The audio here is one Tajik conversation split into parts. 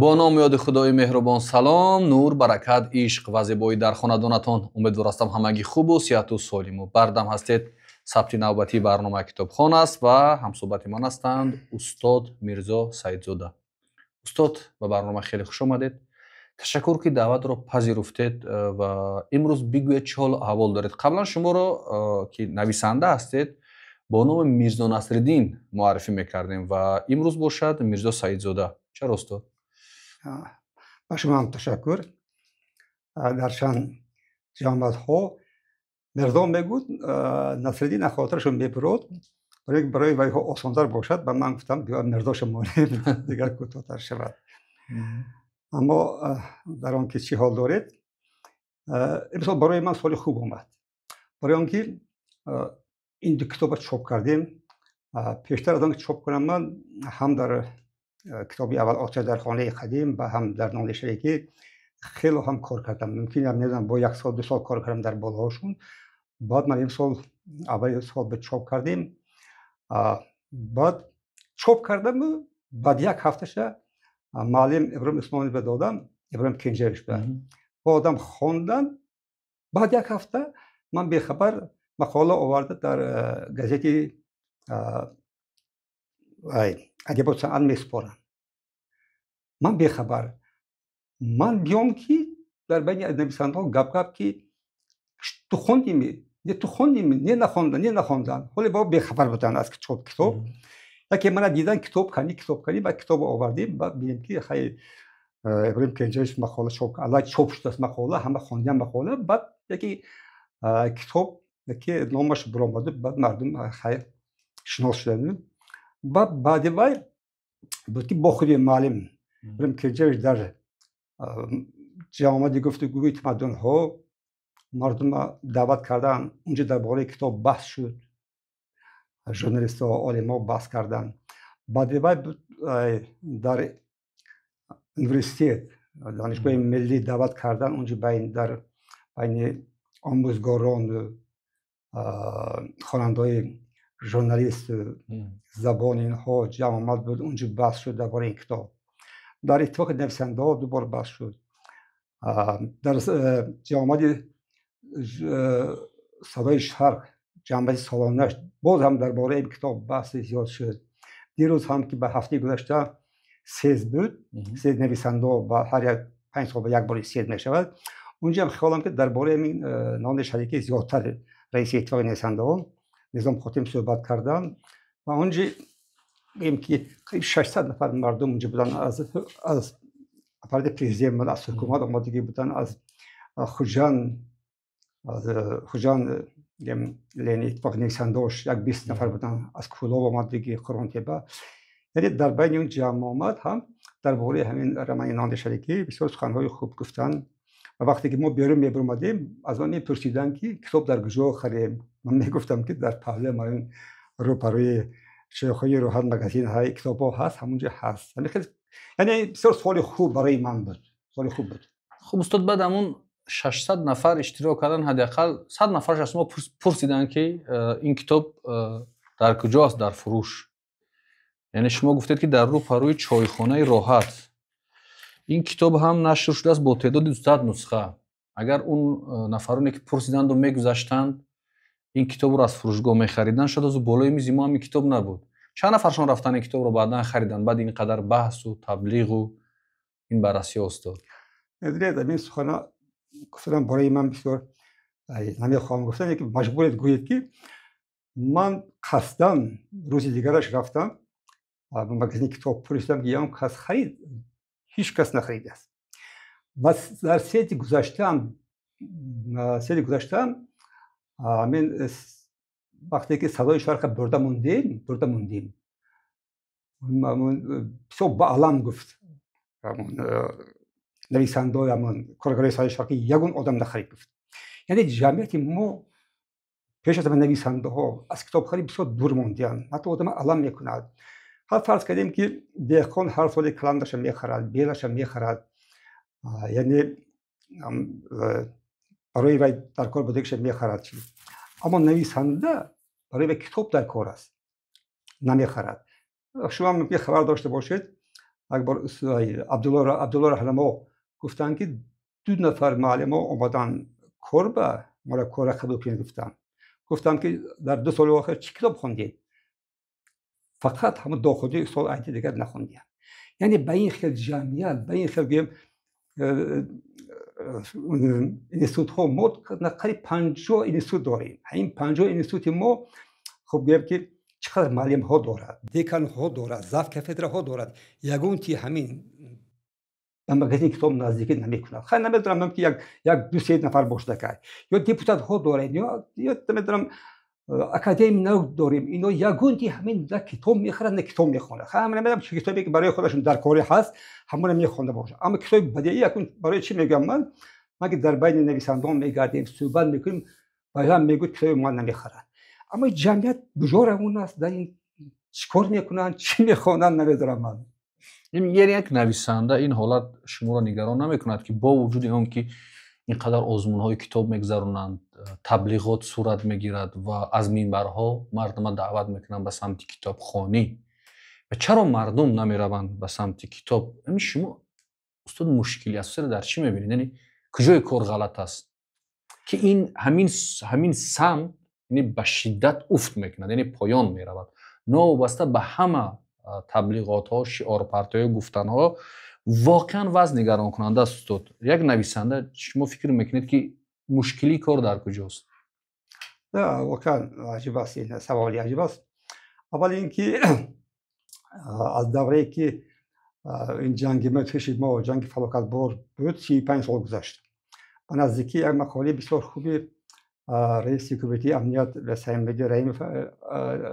Бо ном ёди Худои меҳрубон. Салом, нур, баракат, ишқ ва зебоӣ дар хонадонатон. Умедвор ҳастам, ҳамагӣ хубу сиҳату солиму бардам ҳастед. Сабти навбатии барномаи «Китобхон» аст ва ҳамсӯҳбати ман ҳастанд устод Мирзо Саидзода. Устод, ба барнома хеле хуш омадед. Ташаккур, ки даъватро пазируфтед. Ва имрӯз бигӯед, чӣ ҳолу аҳвол доред? Қаблан шуморо, ки нависанда ҳастед, бо номи Мирзо Насриддин муаррифӣ мекардем ва имрӯз бошад Мирзо Саидзода. Чаро, устод? Ба шумо ҳам ташаккур. Дар чанд ҷамъиятҳо Мирзо мегӯд, Насриддин хотирашон мебурод. Барои вайҳо осонтар бошад, ба ман гуфтам, биё Мирзоша монем, дигар кӯтоҳтар шавад. Аммо дар он ки чӣ ҳол доред, имсол барои ман соли хуб омад, барои он ки ин ду китобро чоп кардем. Пештар аз он ки чоп кунам, ман ҳам дар китоби аввал, «Оташ дар хонаи қадим», ва ҳам дар «Нони шарикӣ» хело ҳам кор кардам. Мумкин, намедонам, бо як сол, 2 сол кор кардам дар болоҳошун. Баъд ман имсол аввали сол ба чоп кардем. Баъд чоп кардаму баъд як ҳафташа муаллим Иброҳим Усмонов ба додам, Иброҳим Кенҷевич ба одам хондан. Баъд як ҳафта ман бехабар мақола оварда дар газети «Адабиёт санъат» месупорам. Ман бехабар ман биём, ки дар байни нависандаҳо гап гап, ки ту хондими, не, ту хондими, не, нахондан, не, нахондан. Ҳоле бо бехабар буданд аз чоп китоб. Яке мана дидан, китоб кани, китоб кани. Баъд китобо овардем, баъд бинем, ки хай, Иброҳим Кенҷевич мақола чоп, аллай чоп шудааст мақола, ҳама хондиан мақола. Баъд яке китоб, яке номаш баромаду, баъд мардум хай шинос шуданд. Баъд баъди вай буд, ки бо худи муаллим Иброҳим Кенҷевич дар ҷамъомади гуфтугӯи тамаддунҳо мардума даъват карданд. Унҷо дар бораи китоб баҳс шуд, журналистҳо, олимҳо баҳс карданд. Баъди вай дар университет, Донишгоҳи миллӣ даъват карданд. Унҷо дар байни омӯзгорон, хонандаҳои журналист, забон, инҳо ҷамъомад буд. Унҷо баҳс шуд дар бораи ин китоб. Дар Иттифоқи нависандаҳо ду бор баҳс шуд. Дар ҷамъомади «Садои Шарқ», ҷамъомади солонаш, боз ҳам дар бораи ин китоб баҳси зиёд шуд. Дирӯз ҳам, ки ба ҳафтаи гузашта съезд буд, съезд нависандаҳо, ба ҳар як 5 сол ба як бор съезд мешавад, унҷо ҳам хиёлам, ки дар бораи ҳамин «Нони шарикӣ» зиёдтар раиси Иттифоқи нависандаҳо Низом Хотим суҳбат карданд ва унҷо гӯем, ки қариб 600 нафар мардум унҷо буданд, аз аппарати президент, аз ҳукумат омадагӣ буданд, аз Хуҷанд, аз Хуҷанд лени Иттифоқи нависандаош як 20 нафар буданд, аз Кӯлоб омадагӣ, Қурғонтепа. Яъне дар байни он ҷамъомад ҳам дар бораи ҳамин романи «Нони шарикӣ» бисёр суханҳои хуб гуфтанд. Ва вақте ки мо берун мебаромадем, аз ман мепурсиданд, ки китоб дар куҷо харем. Ман мегуфтам, ки дар паҳлӯи ман, рӯпарӯи чойхонаи «Роҳат», магазинҳои китобҳо ҳаст, ҳамонҷо ҳаст. Яъне бисёр соли хуб барои ман буд, соли хуб буд. Хуб, устод, баъд ҳамун 600 нафар иштирок кардан, ҳадди ақал 100 нафараш аз шумо пурсиданд, ки ин китоб дар куҷо аст дар фурӯш. Яъне шумо гуфтед, ки дар рӯпарӯи чойхонаи «Роҳат». Ин китоб ҳам нашр шудааст бо теъдоди 200 нусха. Агар он нафароне, ки пурсиданду мегузаштанд, ин китобро аз фурӯшгоҳ мехариданд, шояд аз болои мизи мо ҳам ин китоб набуд. Чанд нафаршон рафтан, ин китобро баъдан хариданд, баъди ин қадар баҳсу таблиғу ин баррасиҳо, устод? Медонед, ин сухана гуфтанам барои ман бисёр намехоҳам гуфтан, ки маҷбуред гӯед, ки ман қасдан рӯзи дигараш рафтам ба магазини китоб, пурсидам, ки ягон кас харид. Ҳеҷ кас нахаридааст. Ва дар съезди гузаштаам мен вақте ки «Садои Шарқа» бурда мондем, бисёр баалам гуфт нависандаои, ҳамон коргарои «Садои Шарқӣ», ягон одам нахарид, гуфт. Яъне ҷамъияти мо, пеш аз ҳама нависандаҳо, аз китобхарӣ бисёр дур мондианд. Ҳатто одама алам мекунад. Ҳар фарз кардем, ки деҳқон ҳар соли каландаша мехарад, белаша мехарад, яъне барои вай дар кор будагиша мехарад. Аммо нависанда барои вай китоб дар кор аст, намехарад. Шумо мумкин хабар дошта бошед. Як бор Абдулло Раҳнамо гуфтанд, ки 2 нафар муаллимо омаданд кор ба моро кора қабул кунед гуфтанд. Гуфтам, ки дар 2 соли охир чӣ китоб хондед? Фақат ҳамон дохилии устод Айнӣ дигар нахондем. Яъне ба ин хел ҷамъият, ба ин хел гӯем институтҳо, мо қариб 50 институт дорем. Ҳамин 50 институти мо, хуб гӯем, ки чӣ қадар муаллимҳо дорад, деканҳо дорад, завкафедраҳо дорад. Ягон ки ҳамин ба магазини китоб наздикӣ намекунад. Хай, намедонам, ки як ду се нафар бошад кай. Ё депутатҳо дорем, ё намедонам, академия наук дорем. Ино ягон ки ҳамин на китоб мехарад, на китоб мехонад. Хай, намедонам, чӣ китобе ки барои худашон дар корӣ ҳаст, ҳамонро мехонда бошад. Аммо китоби бадеӣ якун барои чӣ мегӯям ман? Ман ки дар байни нависандагон мегардем, суҳбат мекунем, ва ҳам мегӯяд, китоби ман намехарад. Аммо ҷамъият куҷо равон аст? Дар ин чӣ кор мекунанд, чӣ мехонанд, намедонам ман. Яъне як нависанда ин ҳолат шуморо нигарон намекунад, ки бо вуҷуди он ки ин қадар озмунҳои китоб мегузаронанд, таблиғот сурат мегирад ва аз минбарҳо мардума даъват мекунанд ба самти китобхонӣ, ва чаро мардум намераванд ба самти китоб? Ҳамин шумо, устод, мушкили асосиро дар чӣ мебинед? Яъне куҷои кор ғалат аст, ки ин ҳамин самт, яъне ба шиддат уфт мекунад, яъне поён меравад, новобаста ба ҳама таблиғотҳо, шиорпартоиҳо, гуфтанҳо? Воқеан вазъ нигаронкунанда аст, устод. Як нависанда, шумо фикр мекунед, ки мушкилии кор дар куҷост? Воқеан аҷиб аст, ин саволи аҷиб аст. Аввал ин ки аз даврае ки ин ҷанги пеши мо, ҷанги фалокатбор буд, 35 сол гузашт. Ба наздикӣ як мақолаи бисёр хуби раиси кумитаи амният Саимбеди Раимов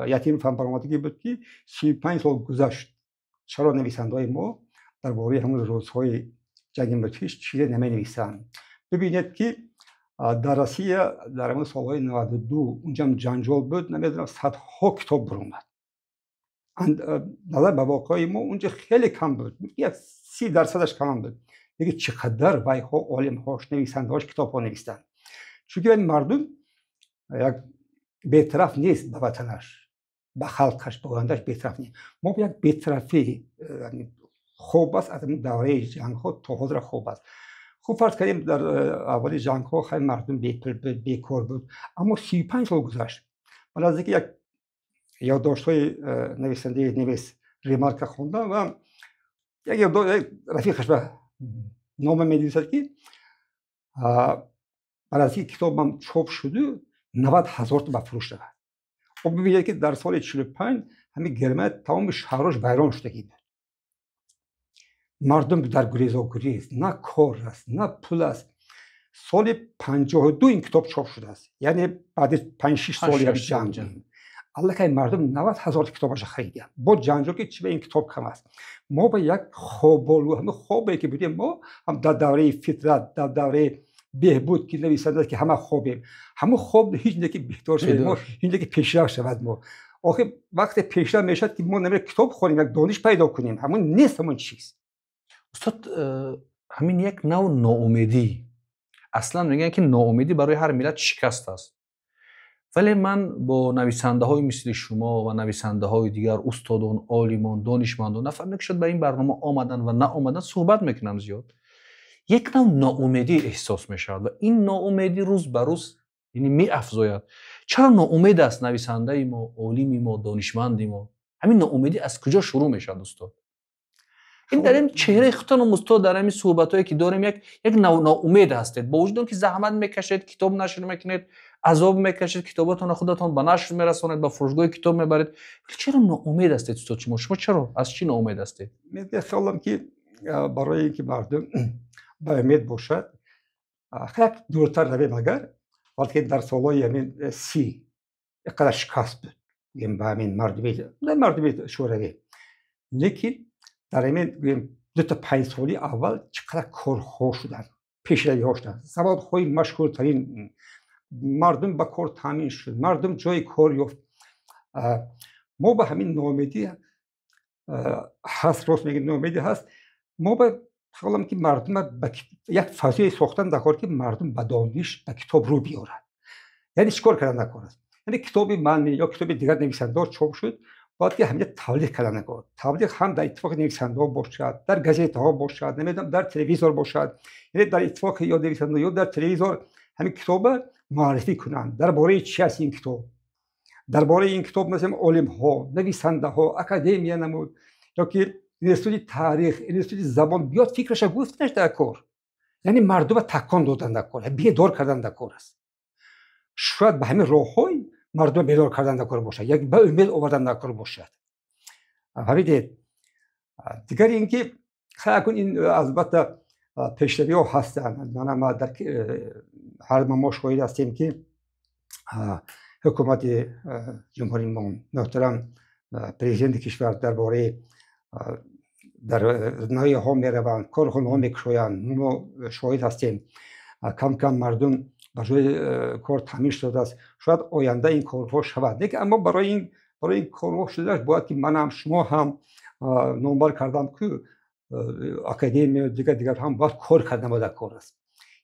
Ятимов ҳам баромадагӣ буд, ки 35 сол гузашт, чаро нависандаҳои мо дар бораи ҳамон рӯзҳои ҷанги мудҳиш чизе наменависанд. Бибинед, ки дар Россия дар ҳамон солҳои 92 унҷам ҷанҷол буд, намедонам, садҳо китоб баромад. Назар ба воқеаи мо унҷа хеле кам буд, як 30%-аш кам буд. Лекин чӣ қадар вайҳо, олимҳош, нависандаҳош китобҳо навистанд. Чунки ин мардум як бетараф нест ба ватанаш, ба халқаш, ба ояндаш бетараф нест. Мо як бетарафӣ хоб аст, аз давраи ҷангҳо то ҳозира хоб аст. Хуб, фарз кардем, дар аввали ҷангҳо хеле мардум бепул буд, бекор буд, аммо 35 сол гузашт. Ман наздики як ёддоштҳои нависандаи немис Ремарка хондам ва як рафиқаш ба нома менависад, ки ба наздики китобам чоп шуду 90 ҳазор ба фурӯш равад. Хуб, бибинед, ки дар соли 45 ҳамин Германия тамоми шаҳрош вайрон шудагӣ буд. Мардум дар гурезогурез, на кор аст, на пул аст. Соли 52 ин китоб чоп шудааст, яъне баъди 5-6 соли ҷанг. Аллакай мардум 90 ҳазор китобаша хариданд. Бо ҷанҷол, ки чи ба ин китоб кам аст. Мо ба як хоболу, ҳамин хобе ки будем мо ҳам дар давраи фитрат, дар давраи беҳбуд, ки нависанда, ки ҳама хобем, ҳамон хоб ҳеҷ не ки беҳтар шавад мо, ҳеҷ не ки пешрафт шавад мо. Охир вақте пешрафт мешавад, ки мо намер китоб хонем, як дониш пайдо кунем, ҳамон нест ҳамон чиз. Устод, ҳамин як нав ноумедӣ, аслан мегӯянд, ки ноумедӣ барои ҳар миллат шикаст аст, вале ман бо нависандаҳои мисли шумо ва нависандаҳои дигар, устодон, олимон, донишмандон, нафаре ки шуд ба ин барнома омадан ва наомадан, суҳбат мекунам зиёд, як нав ноумедӣ эҳсос мешавад ва ин ноумедӣ рӯз ба рӯз, яъне, меафзояд. Чаро ноумед аст нависандаи мо, олими мо, донишманди мо? Ҳамин ноумедӣ аз куҷо шурӯъ мешавад, устод? Ин дар ин чеҳраи худтонам, устод, дар ҳамин суҳбатҳое ки дорем, як ноумед ҳастед, бо вуҷуди он ки заҳмат мекашед, китоб нашр мекунед, азоб мекашед, китобатонро худатон ба нашр мерасонед, ба фурӯшгоҳи китоб мебаред. Чаро ноумед ҳастед, устод? Шумо чаро, аз чӣ ноумед ҳастед? Мен хаёлам, ки барои ин ки мардум ба умед бошад, як дуртар равем, агар вақте дар солҳои ҳамин 30 иқадар шикаст буд, гӯем, ба ҳамин мардуми, на мардуми шӯравӣ, лекин дар ҳамин, гӯем, дута 5 соли аввал чӣ қадар корҳо шуданд, пешравиҳо шуданд, заводҳои машҳуртарин, мардум ба кор таъмин шуд, мардум ҷои кор ёфт. Мо ба ҳамин ноумедӣ ҳаст, рост мегӯем, ноумедӣ ҳаст. Мо ба хаёлам, ки мардума як фазое сохтан дар кор, ки мардум ба дониш, ба китоб рӯ биёрад. Яъне чӣ кор кардан дар кор аст? Яъне китоби ман ё китоби дигар нависандаҳо чоп шуд. Бояд ки ҳамин таблиғ кардан накор. Таблиғ ҳам дар иттифоқи нависандаҳо бошад, дар газетаҳо бошад, намедонам, дар телевизор бошад. Яъне дар иттифоқи ё нависандаҳо ё дар телевизор ҳамин китоба муаррифӣ кунанд. Дар бораи чи аст ин китоб? Дар бораи ин китоб масалан олимҳо, нависандаҳо, академия намуд ё ки институти таърих, институти забон биёд фикраша гуфтанаш дар кор. Яъне мардума такон додан дар кор, бедор кардан дар кор аст. Шояд ба ҳамин роҳҳои мардума бедор кардан дар кор бошад, як ба умед овардан дар кор бошад. Фаҳмидед? Дигар ин ки акун ин албатта пешравиҳо ҳастанд. Мана ма дар ҳар мо шоҳид ҳастем, ки ҳукумати ҷумҳурии мо, муҳтарам президенти кишвар дар бораи дар ноҳияҳо мераванд, корхонаҳо мекушоянд. Мо шоҳид ҳастем, кам кам мардум ба ҷои кор таъмин шудааст. Шояд оянда ин корҳо шавад, лекин аммо барои ин корҳо шудааш бояд ки манам, шумо ҳам номбар кардам, ки академия дигар дигар ҳам бояд кор кардан дар кор аст.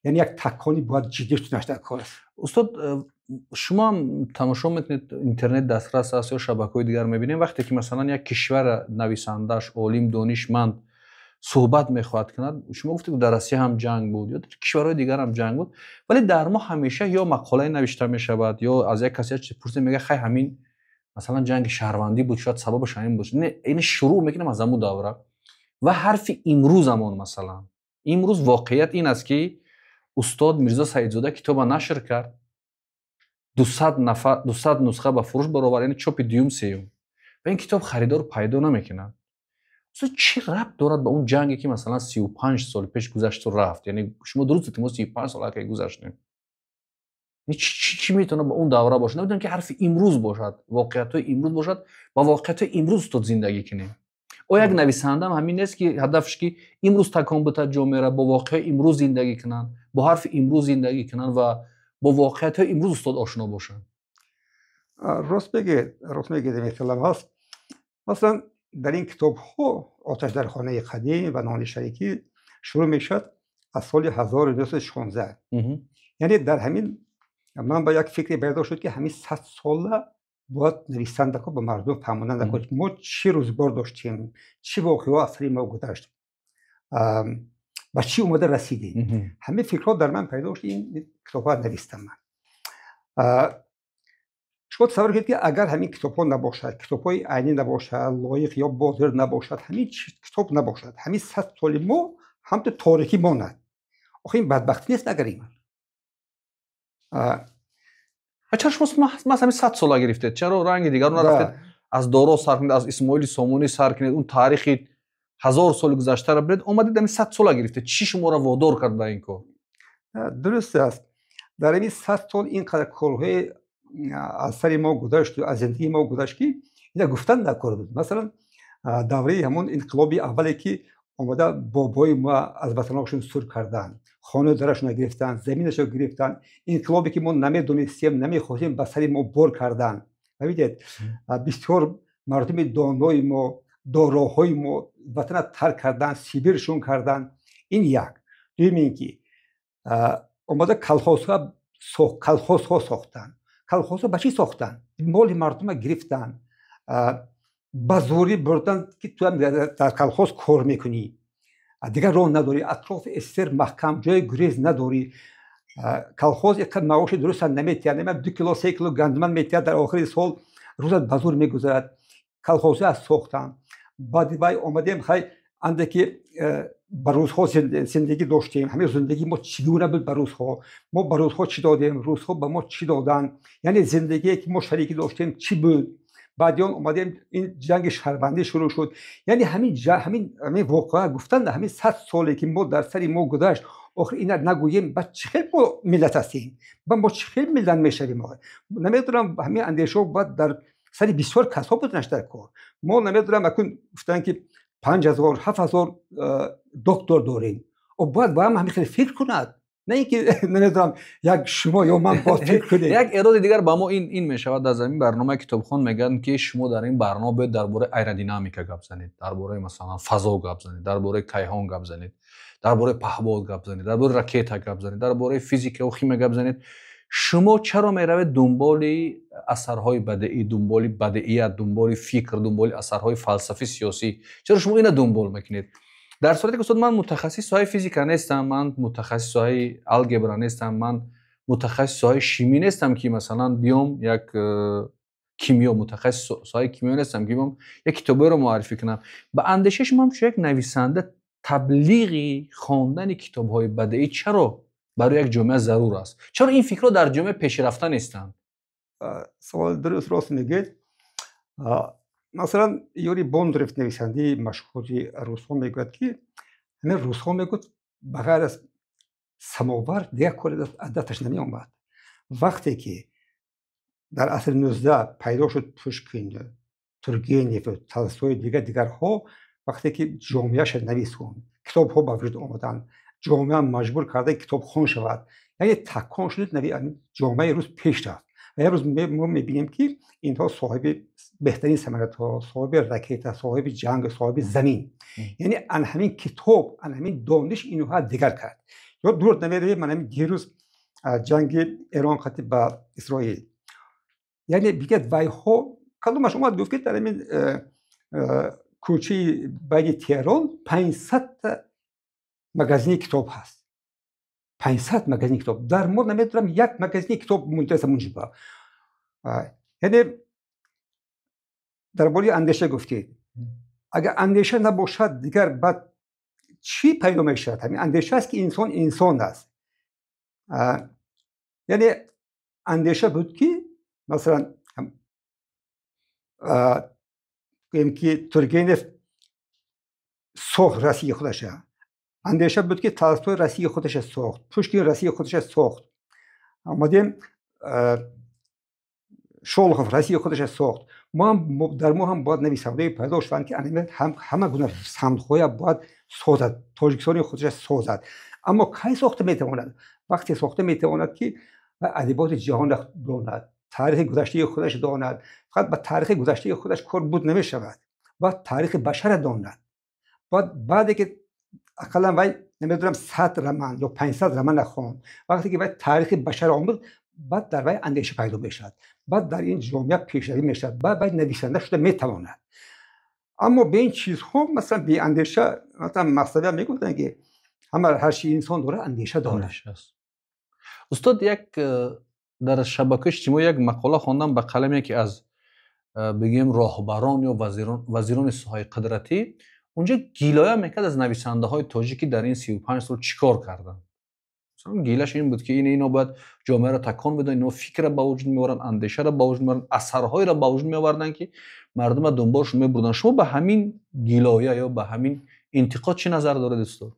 Яъне як такони бояд ҷиддӣ шуданаш дар кор аст. Устод, шумо ҳам тамошо мекунед, интернет дастрас аст ё шабакаҳои дигар мебинем, вақте ки масалан як кишвар нависандааш, олим, донишманд суҳбат мехоҳад кунад, шумо гуфтед, дар Россия ҳам ҷанг буд ё дар кишварҳои дигар ҳам ҷанг буд, вале дар мо ҳамеша ё мақолае навишта мешавад, ё аз як касе чизе пурсем, мегӯяд, хай, ҳамин масалан ҷанги шаҳрвандӣ буд, шояд сабабаш ҳамин буд. Ин шурӯъ мекунем аз ҳамун давра ва ҳарфи имрӯзамон, масалан имрӯз воқеият ин аст, ки устод Мирзо Саидзода китоба нашр кард, 200 нафар, 200 нусха ба фурӯш баровард, яъне чопи дуюм, сеюм, ва ин китоб харидор пайдо намекунад. Устод, чӣ рабт дорад ба он ҷанге, ки масалан 35 сол пеш гузашту рафт? Яъне шумо дуруст гуфтед, мо 35 сол аллакай гузаштем. Чӣ метавонад ба он давра бошад? Намедонам, ки ҳарфи имрӯз бошад, воқеиятҳои имрӯз бошад, ба воқеиятҳои имрӯз устод зиндагӣ кунем. Оё як нависандаам ҳамин нест, ки ҳадафш ки имрӯз такон битад ҷомеаро, бо воқеаҳои имрӯз зиндагӣ кунанд, бо ҳарфи имрӯз зиндагӣ кунанд ва бо воқеиятҳои имрӯз устод ошно бошанд? Рост мегӯед, рост мегӯед, мехелам ҳаст. Масалан, дар ин китобҳо «Оташ дар хонаи қадим» ва «Нони шарикӣ» шурӯъ мешавад аз соли 1916. Яъне дар ҳамин ман ба як фикре пайдо шуд, ки ҳамин 100 сола бояд нависандако ба мардум фаҳмонанда, мо чӣ рӯзгор доштем, чӣ воқеаҳо аз сари мо гузашт, ба чӣ омода расидем. Ҳамин фикрҳо дар ман пайдо шуд, ин китобҳо навистам ман. Шумо тасаввур кунед, ки агар ҳамин китобҳо набошад, китобҳои айнӣ набошад, Лоиқ ё Бодир набошад, ҳамин китоб набошад, ҳамин 100 соли мо ҳамту торикӣ монад. Охи ин бадбахтӣ нест агар ин? Чаро шумо маҳз ҳамин 100 сола гирифтед? Чаро ранги дигарро нарафтед, аз Доро сар кунед, аз Исмоили Сомонӣ сар кунед, он таърихи 1000 соли гузаштаро биред, омадед ҳамин 100 сола гирифтед? Чӣ шуморо водор кард ба ин кор? Дуруст аст. Дар ҳамин 100 сол ин қадар корҳои аз сари мо гузашту аз зиндагии мо гузашт, ки ина гуфтан дар кор буд. Масалан, давраи ҳамон инқилоби аввале, ки омада бобои мо аз ватанҳошон сур карданд, хонаи дарашонро гирифтанд, заминашро гирифтанд, инқилобе ки мо намедонистем, намехостем, ба сари мо бор карданд. Фаҳмидед? Бисёр мардуми донои мо, дороҳои мо ватана тарк карданд, сибиршон карданд. Ин як. Дуюм ин ки омада колхозҳо сохтанд. Колхозҳо ба чӣ сохтанд? Моли мардума гирифтанд, ба зӯрӣ бурданд, ки ту дар колхоз кор мекунӣ, дигар роҳ надорӣ, атрофи СССР маҳкам, ҷои гурез надорӣ. Колхоз иқадр маоши дуруста наметиҳад, 2 кило, 3 кило гандуман метиҳад дар охири сол, рӯзат ба зӯр мегузарад. Колхозҳо аз сохтанд. Баъди вай омадем, хай, андаки ба рӯзҳо зиндагӣ доштем. Ҳамин зиндагии мо чӣ гуна буд ба рӯзҳо? Мо ба рӯзҳо чӣ додем, рӯзҳо ба мо чӣ доданд? Яъне зиндагие, ки мо шарикӣ доштем, чӣ буд? Баъди он омадем, ин ҷанги шаҳрвандӣ шурӯъ шуд. Яъне ҳамин воқеа гуфтан, ҳамин 100 соле, ки мо дар сари мо гузашт, охир ина нагӯем, ба чӣ хел мо миллат ҳастем, ба мо чӣ хел миллат мешавем? Намедонам, ҳамин андешаҳо бояд дар сари бисёр касҳо буданаш дар кор. Мо намедонам, акун гуфтанд, ки 5000, 7000 доктор дорем. Бояд ба ҳам ҳамин хел фикр кунад, на ин ки намедонам, як шумо ё ман боз фикр кунем. Як эроди дигар ба мо ин мешавад: дар замин барномаи «Китобхон» мегӯянд, ки шумо дар ин барнома бояд дар бораи аэродинамика гап занед, дар бораи, масалан, фазо гап занед, дар бораи кайҳон гап занед, дар бораи паҳбод гап занед, дар бораи ракета гап занед, дар бораи физикаву химия гап занед. Шумо чаро меравед дунболи асарҳои бадеӣ, дунболи бадеият, дунболи фикр, дунболи асарҳои фалсафӣ, сиёсӣ? Чаро шумо ина дунбол мекунед? Дар сурате ки, устод, ман мутахассиси соҳаи физика нестам, ман мутахассиси соҳаи алгебра нестам, ман мутахассиси соҳаи шимӣ нестам, ки масалан биём як кимиё, мутахассиси соҳаи кимиё нестам, ки биём як китоберо муаррифӣ кунам. Ба андешаи шумо, ҳамчун як нависанда, таблиғи хондани китобҳои бадеӣ чаро барои як ҷомеа зарур аст? Чаро ин фикрҳо дар ҷомеа пешрафта нестанд? Савол дуруст, рост мегӯед. Масалан, Юрий Бондарев, нависандаи машҳури русҳо, мегӯяд, ки ҳамин русҳо, мегӯяд, ба ғайр аз самовар дигар коре аз дасташ намеомад. Вақте ки дар асри 19 пайдо шуд Пушкин, Тургенев, Толстой, дигар дигарҳо, вақте ки ҷомеаша нависонд, китобҳо ба вуҷуд омаданд, ҷомеа маҷбур карда китобхон шавад, яъне такон шуд, ҷомеаи рус пеш рафт. Ва як рӯз мо мебинем, ки инҳо соҳиби беҳтарин самолётҳо, соҳиби ракета, соҳиби ҷанг, соҳиби замин. Яъне ан ҳамин китоб, ан ҳамин дониш инҳоа дигар кард. Ё дур намеравем, ман ҳамин дирӯз ҷанги Эрон қати ба Исроил, яъне бигӯяд, вайҳо кадомаш омад, гуфт, ки дар ҳамин кӯчаи байни Теҳрон 500-та магазини китоб ҳаст, 500 магазини китоб. Дар мо намедонам, як магазини китоб мунтаза мунҷиба. Яъне дар бораи андеша гуфтед. Агар андеша набошад, дигар баъд чӣ пайдо мешавад? Ҳамин андеша аст, ки инсон инсон аст. Яъне андеша буд, ки масалан, гӯем, ки Тургенев сохт Россия худаша. Андеша буд, ки Толстой Россия худаша сохт, Пушкин Россия худаша сохт, омадем, Шолохов Россия худаша сохт. Дар мо ҳам бояд нависандаое пайдо шаванд, ки ҳама гуна самтҳоя бояд созад, Тоҷикистони худаша созад. Аммо кай сохта метавонад? Вақте сохта метавонад, ки адабиёти ҷаҳонро донад, таърихи гузаштаи худаш донад. Фақат ба таърихи гузаштаи худаш кор буд намешавад, бояд таърихи башара донад. Бояд баъде ки ақаллан вай, намедонам, 100 роман ё 500 романа хонд, вақте ки вай таърихи башара омӯхт, баъд дар вай андеша пайдо мешавад, баъд дар ин ҷомеа пешравӣ мешавад, баъд вай нависанда шуда метавонад. Аммо бе ин чизҳо, масалан, беандеша, масалан, Маснавия мегуфтанд, ки ҳама ҳар чи инсон дорад, андеша дорад. Устод, як дар шабакаи иҷтимоӣ як мақола хондам ба қалами яке аз, бигӯем, роҳбарон ё вазирони соҳаи қудратӣ. Унҷо гилоя мекард аз нависандаҳои тоҷик, ки дар ин 35 сол чӣ кор карданд. Масалан, гилаш ин буд, ки ино бояд ҷомеаро такон биданд, ино фикрро ба вуҷуд меоранд, андешаро ба вуҷуд меоранд, асарҳоеро ба вуҷуд меоварданд, ки мардума дунболшон мебурданд. Шумо ба ҳамин гилоя ё ба ҳамин интиқод чӣ назар доред, устод?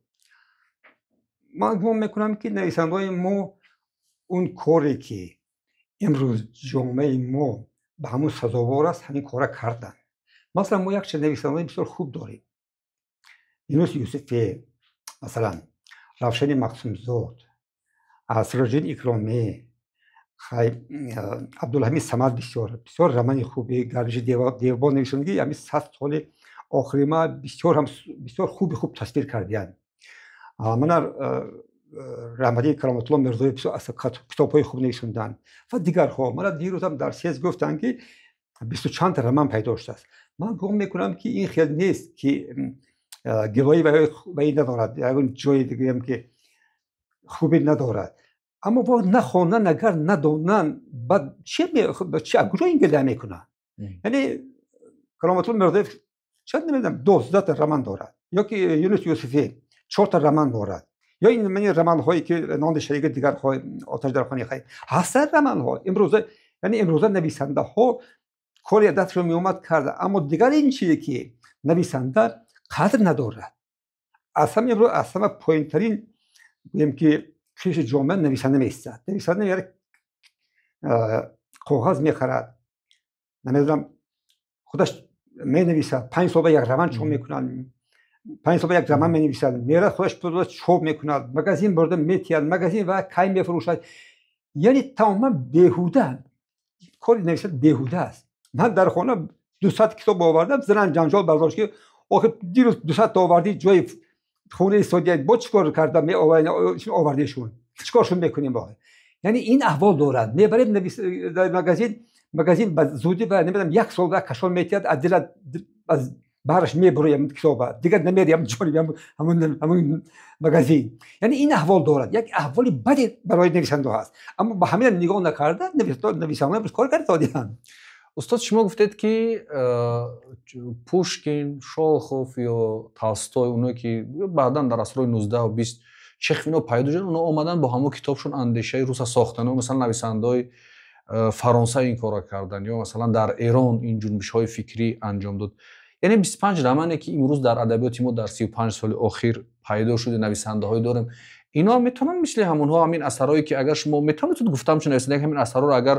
Ман гумон мекунам, ки нависандаҳои мо он коре, ки имрӯз ҷомеаи мо ба ҳамун сазовор аст, ҳамин кора карданд. Масалан, мо якчанд нависандаҳои бисёр хуб дорем: Юнус Юсуфе, масалан, Равшани Мақсумзод, Сироҷиддин Икромӣ, Абдулҳамид Самад. Бисёр бисёр романи хуби «Гардиши девбон» нависондаги, ҳамин 100 соли охирима бисёр ҳам бисёр хуби хуб тасвир кардиянд. Мана раҳматии Кароматулло Мирзоев бисёр китобҳои хуб нависонданд ва дигарҳо. Мана дирӯзам дар съезд гуфтанд, ки бисту чанд роман пайдо шудааст. Ман гумон мекунам, ки ин хел нест, ки гилои ваи надорад, ягон ҷое гӯям, ки хубе надорад. Аммо бояд нахонанд, агар надонанд, баъд чи куҷо ин гила мекунанд? Яъне Кароматулло Мирзоев чанд, намедонам, 12-та роман дорад, ё ки Юнус Юсуфӣ чорта роман дорад, ё ин мани романҳое, ки «Нони шариги», дигарҳо, «Оташ дар хонаи хайр» ҳастанд романҳо. Имрӯза, яъне имрӯза нависандаҳо кори дастшон меомад, карда. Аммо дигар ин чизе, ки нависанда қадр надорад, аз ҳама имрӯз аз ҳама поинтарин, гӯем, ки қишри ҷомеа нависанда меистад. Нависанда меяд, коғаз мехарад, намедонам, худаш менависад, 5 сол ба як роман чоп мекунад, 5 сол ба як роман менависад, мерад, худаш чоп мекунад, магазин бурда метиҳад, магазин ва кай мефурӯшад. Яъне тамоман беҳуда кори нависад, беҳуда аст. Ман дар хона 200 китоб овардам, занам ҷанҷол бардошт, ки охир дирӯз 200 овардӣ, ҷои хона истодия, бо чӣ кор карда овардишун, чӣ коршун мекунем? Охир Яъне ин аҳвол дорад. Мебарем дар магазин, магазин ба зудӣ ва намедонам як сол ва кашол метиҳад, аз дила аз баҳраш мебуроям китоба, дигар намерям ҷониби ҳамун магазин. Яъне ин аҳвол дорад, як аҳволи баде барои нависандаҳо ҳаст. Аммо ба ҳамин нигоҳ накарда нависандаҳо кор карда додианд. Устод, шумо гуфтед, ки Пушкин, Шолохов ё Толстой, оное ки баъдан дар асрҳои 19-у 20 Чехов ино пайдо шуданд, онҳо омаданд, бо ҳамон китобшон андешаи руса сохтанд. Масалан, нависандаҳои Фаронса ин корро карданд ё масалан дар Эрон ин ҷунбишҳои фикрӣ анҷом дод. Яъне 25 романе, ки имрӯз дар адабиёти мо дар 35 соли охир пайдо шуде, нависандаҳое дорем, ино метавонанд мисли ҳамонҳо ҳамин асарҳое, ки агар шумо метавонед гуфтам, чун нависанда ҳамин асарҳоро агар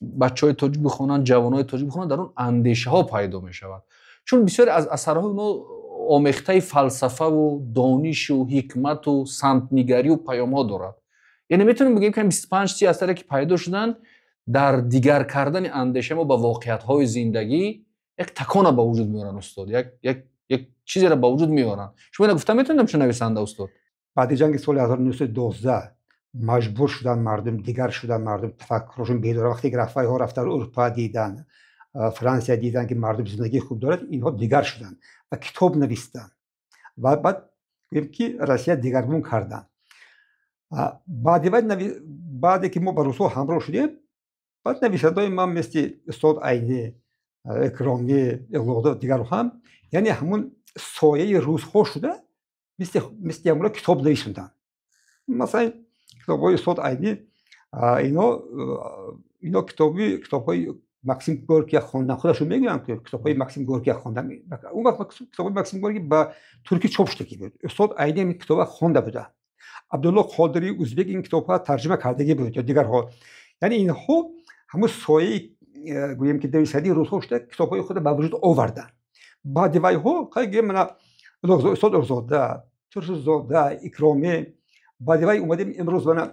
бачаҳои тоҷик бихонанд, ҷавонҳои тоҷик бихонанд, дар он андешаҳо пайдо мешавад. Чун бисёре аз асарҳои онҳо омехтаи фалсафаву донишу ҳикмату самтнигарию паёмҳо дорад. Яъне метавонем бигӯем, ки 25 си асаре, ки пайдо шуданд, дар дигар кардани андешаи мо ба воқеиятҳои зиндагӣ як такона ба вуҷуд меоранд, устод, як чизеро ба вуҷуд меоранд. Шумо ина гуфта метавонед, чун нависанда, устод? Баъди ҷанги соли 1912 маҷбур шуданд мардум, дигар шуданд мардум, тафаккуршон бедор. Вақте ки рафоҳиҳо рафтан, Урупа дидан, Франсия дидан, ки мардум зиндагии хуб дорад, инҳо дигар шуданд ва китоб навистанд ва баъд гӯем, ки Россия дигаргун карданд. Баъди баъде ки мо ба русҳо ҳамроҳ шудем, баъд нависандаҳои ман мисли устод Айнӣ, Икромӣ, Иғлоқзода, дигарро ҳам, яъне ҳамун сояи русҳо шуда, мисли ҳамуна китоб нависонданд. Масалан, китобҳои устод Айнӣ, ино китобҳои Максим Горкия хондан, худашон мегӯянд, ки китобҳои Максим Горкия хондан. Он вақт китобҳои Максим Горкий ба туркӣ чоп шудагӣ буд. Устод Айнӣ ин китоба хонда буда. Абдулло Қодирии узбек ин китобҳо тарҷима кардагӣ буд ё дигарҳо. Яъне инҳо ҳамун сояи, гӯем, ки нависандаи русҳо шуда, китобҳои худро ба вуҷуд оварданд. Баъди вайҳо гӯем, мана устод Улуғзода, Турсунзода, Икромӣ, баъди вай омадем имрӯз мана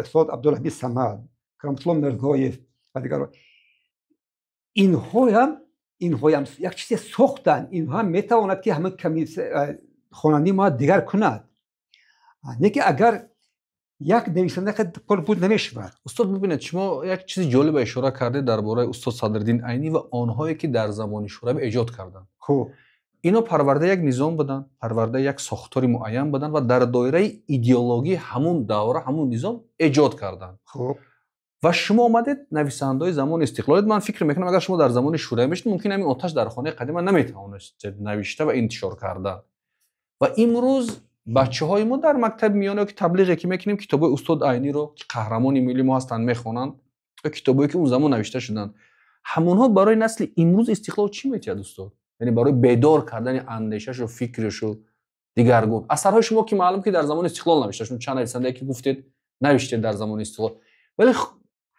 устод Абдулҳамид Самад, Кароматулло Мирзоев ва дигарҳо. Инҳоям як чизе сохтанд. Инҳоам метавонад, ки ҳамин ками хонандаи мо дигар кунад. Не ки агар як нависанда кор буд намешавад. Устод, бибинед, шумо як чизи ҷолиба ишора кардед дар бораи устод Садриддин Айнӣ ва онҳое, ки дар замони Шӯравӣ эҷод карданд. Хуб. Ино парвардаи як низом буданд, парвардаи як сохтори муайян буданд ва дар доираи идеологии ҳамун давра, ҳамун низом эҷод карданд. Хуб. Ва шумо омадед, нависандаҳои замони истиқлолият. Ман фикр мекунам, агар шумо дар замони Шӯравӣ мешудед, мумкин ҳамин «Оташ дар хонаи қадима» наметавонистед навишта ва интишор кардан. Ва имрӯз бачаҳои мо дар мактаби миёна, ки таблиғе ки мекунем, китобҳои устод Айниро, ки қаҳрамони миллии мо ҳастанд, мехонанд ё китобҳое, ки он замон навишта шуданд. Ҳамонҳо барои насли имрӯз истиқлол чӣ метиҳад, устод? Яъне барои бедор кардани андешашу фикришу дигаргун. Асарҳои шумо, ки маълум, ки дар замони истиқлол навишта шуд, чанд нависандае, ки гуфтед, навиштед дар замони истиқлол. Вале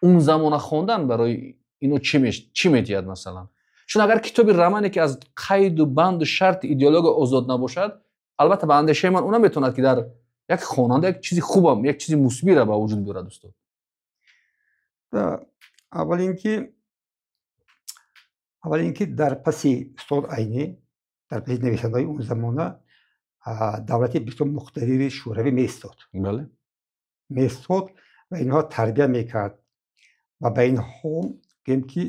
он замона хондан барои ино чӣ метиҳад, масалан? Чун агар китоби романе, ки аз қайду банду шарти идеология озод набошад, албатта, ба андешаи ман, ӯ наметавонад, ки дар як хонанда як чизи хубам, як чизи мусбиро ба вуҷуд биёрад, устод. Аввал ин ки дар паси устод Айнӣ, дар паси нависандаҳои он замона давлати бисёр муқтадири Шӯравӣ меистод. Меистод ва инҳо тарбия мекард ва ба инҳо, гӯем, ки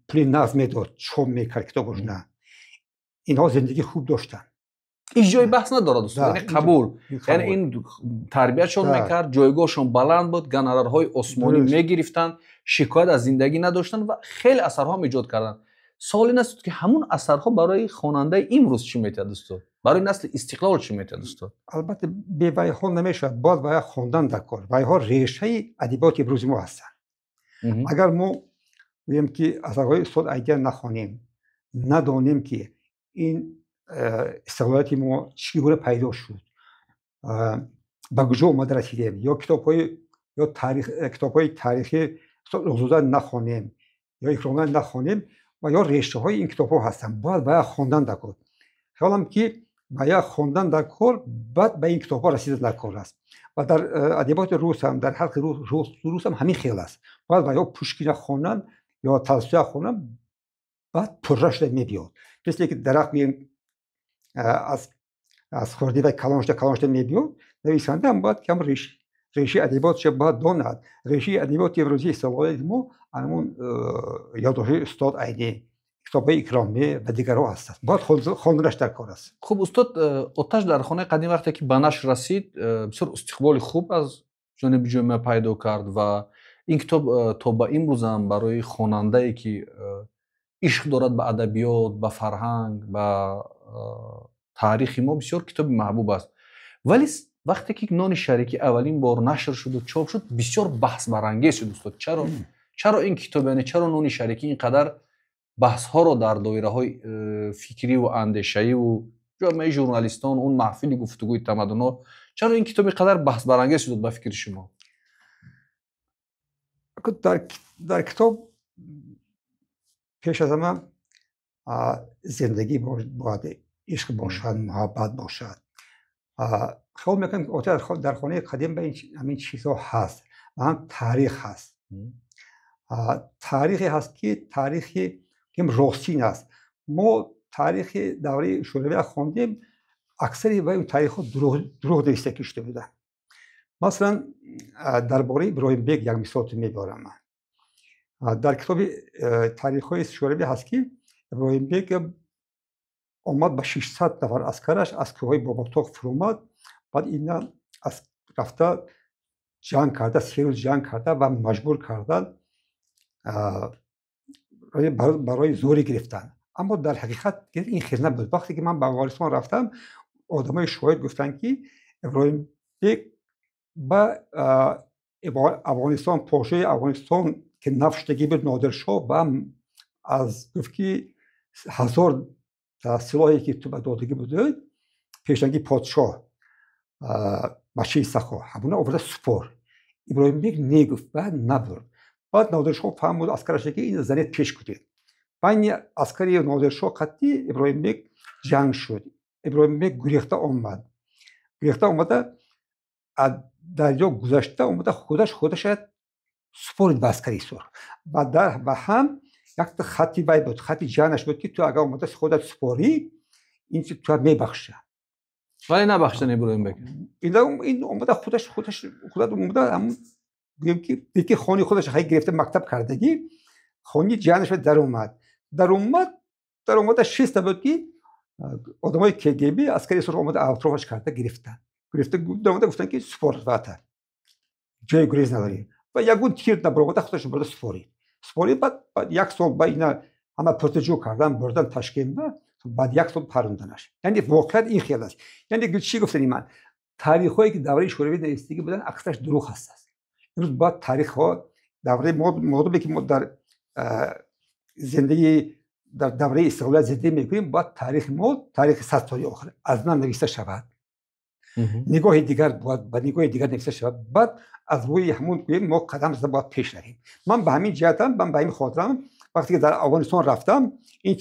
пули нағз медод, чоп мекард китобошона. Инҳо зиндагии хуб доштанд. Ҳеҷ ҷои баҳс надорад, устод, яъне қабул, яъне ин тарбиятшон мекард, ҷойгоҳшон баланд буд, гонорарҳои осмонӣ мегирифтанд, шикоят аз зиндагӣ надоштанд ва хеле асарҳоам эҷод карданд. Савол ин аст, ки ҳамун асарҳо барои хонандаи имрӯз чӣ метиҳад, устод? Барои насли истиқлол чӣ метиҳад, устод? Албатта, бевайҳо намешавад, бояд вая хондан дар кор. Вайҳо решаи адабиёти имрӯзи мо ҳастанд. Агар мо гӯем, ки асарҳои устод Айниро нахонем, надонем, ки ин истиқлолияти мо чӣ гуна пайдо шуд, ба куҷо омада расидем, ё китобҳои ё китобҳои таърихи устод Улуғзода нахонем ё Икромӣ нахонем, ва ё решаҳои ин китобҳо ҳастанд, бояд вая хондан дар кор. Хаёлам, ки вая хондан дар кор, баъд ба ин китобҳо расидан дар кор аст. Ва дар адабиёти рус ҳам, дар халқи рус ҳам ҳамин хел аст. Бояд ва ё Пушкина хонанд ё Толстоя хонанд, баъд пурра шуда мебиёд. Мисле ки дарахт, гӯем, аз хурдӣ ва калон шуда, калон шуда мебиёд, нависанда ҳам бояд кам Решаи адабиётша бояд донад. Решаи адабиёти имрӯзии истиқлолияти мо ҳамун ёддоштҳои устод Айнӣ, китобҳои Икромӣ ва дигарҳо ҳастанд. Бояд хонданаш дар кор аст. Хуб, устод, «Оташ дар хонаи қадим» вақте ки ба нашр расид, бисёр истиқболи хуб аз ҷониби ҷомеа пайдо кард ва ин китоб то ба имрӯзам барои хонандае, ки ишқ дорад ба адабиёт, ба фарҳанг, ба таърихи мо, бисёр китоби маҳбуб аст. Вале вақте ки «Нони шарикӣ» аввалин бор нашр шуду чоп шуд, бисёр баҳсбарангез шуд. Устод, чаро ин китоб, яъне чаро «Нони шарикӣ» ин қадар баҳсҳоро дар доираҳои фикриву андешаиву ҷомеаи журналистон, он маҳфили гуфтугӯи тамаддунҳо, чаро ин китоб ин қадар баҳсбарангез шуд, ба фикри шумо? Дар китоб пеш аз ҳама зиндагӣ бояд, ишқ бошад, муҳаббат бошад. Хаёл мекунам, ки «Оташ дар хонаи қадим» ба ҳамин чизҳо ҳаст ва ҳам таърих ҳаст. Таърихе ҳаст, ки таърихи ростин аст. Мо таърихи давраи Шӯравиро хондем, аксари вай таърихҳо дурӯғ нависта шуда буданд. Масалан, дар бораи Иброҳимбек як мисол мебарам ман. Дар китоби таърихҳои Шӯравӣ ҳаст, ки Иброҳимбек омад ба 600 нафар аскараш аз кӯҳҳои Боботоқ фуромад, баъд ина рафта ҷанг карда, 3 рӯз ҷанг карда ва маҷбур кардан барои зӯрӣ гирифтан. Аммо дар ҳақиқат ин хел набуд. Вақте ки ман ба Афғонистон рафтам, одамои шоҳид гуфтанд, ки Иброҳимбек ба Афғонистон, подшоҳи Афғонистон, ки нав шудагӣ буд, Нодиршоҳ, ба аз гуфт, ки 1000 силоҳе, ки ту ба додагӣ будӣ пешангӣ подшоҳ бачаи Сахо, ҳамона оварда супор. Иброҳимбек не гуфт, баъд набурд. Баъд Нодиршоҳ фаҳмуд аскараша, ки ин занед пеш кунед. Байни аскари Нодиршоҳ қатъи Иброҳимбек ҷанг шуд. Иброҳимбек гурехта омад. Гурехта омада, аз дарё гузашта омада, худаш худаша супорид ба аскари сурх. Ва ҳам якта хати вай буд, хати ҷанаш буд, ки ту агар омада худат супорӣ, ин чи туа мебахша. Вале набахштан Иброҳимбек. Ин омада худаш худаш худат омада, ҳамун гӯем, ки дид, ки хони худаш хай гирифта, мактаб кардагӣ, хони ҷанаш даромад. Даромада шиста буд, ки одамои КГБ, аскари сурх омада, атрофаш карда гирифтанд. Гирифта даромада, гуфтанд, ки супор, вата ҷои гурез надорӣ. Ва ягон тир набаромада, худаш бурда супорид. Супорид. Баъд як сол ба ина ҳама пурсуҷӯ кардан, бурдан Ташкентба, баъд як сол паронданаш. Яъне воқеият ин хел аст. Яъне чӣ гуфтани ман? Таърихҳое, ки давраи Шӯравӣ навистагӣ буданд, аксараш дурӯғ ҳастанд. Имрӯз бояд таърихҳо давраи модоме ки мо дар зиндагӣ, дар давраи истиқлолият зиндагӣ мекунем, бояд таърихи мо, таърихи 100 соли охир аз нав нависта шавад. Нигоҳи дигар бояд, ба нигоҳи дигар нависта шавад. Баъд аз рӯи ҳамун гӯем, мо қадам зада бояд пеш равем. Ман ба ҳамин ҷиҳатам, ман ба ҳамин хотирам, вақте ки дар Афғонистон рафтам, ин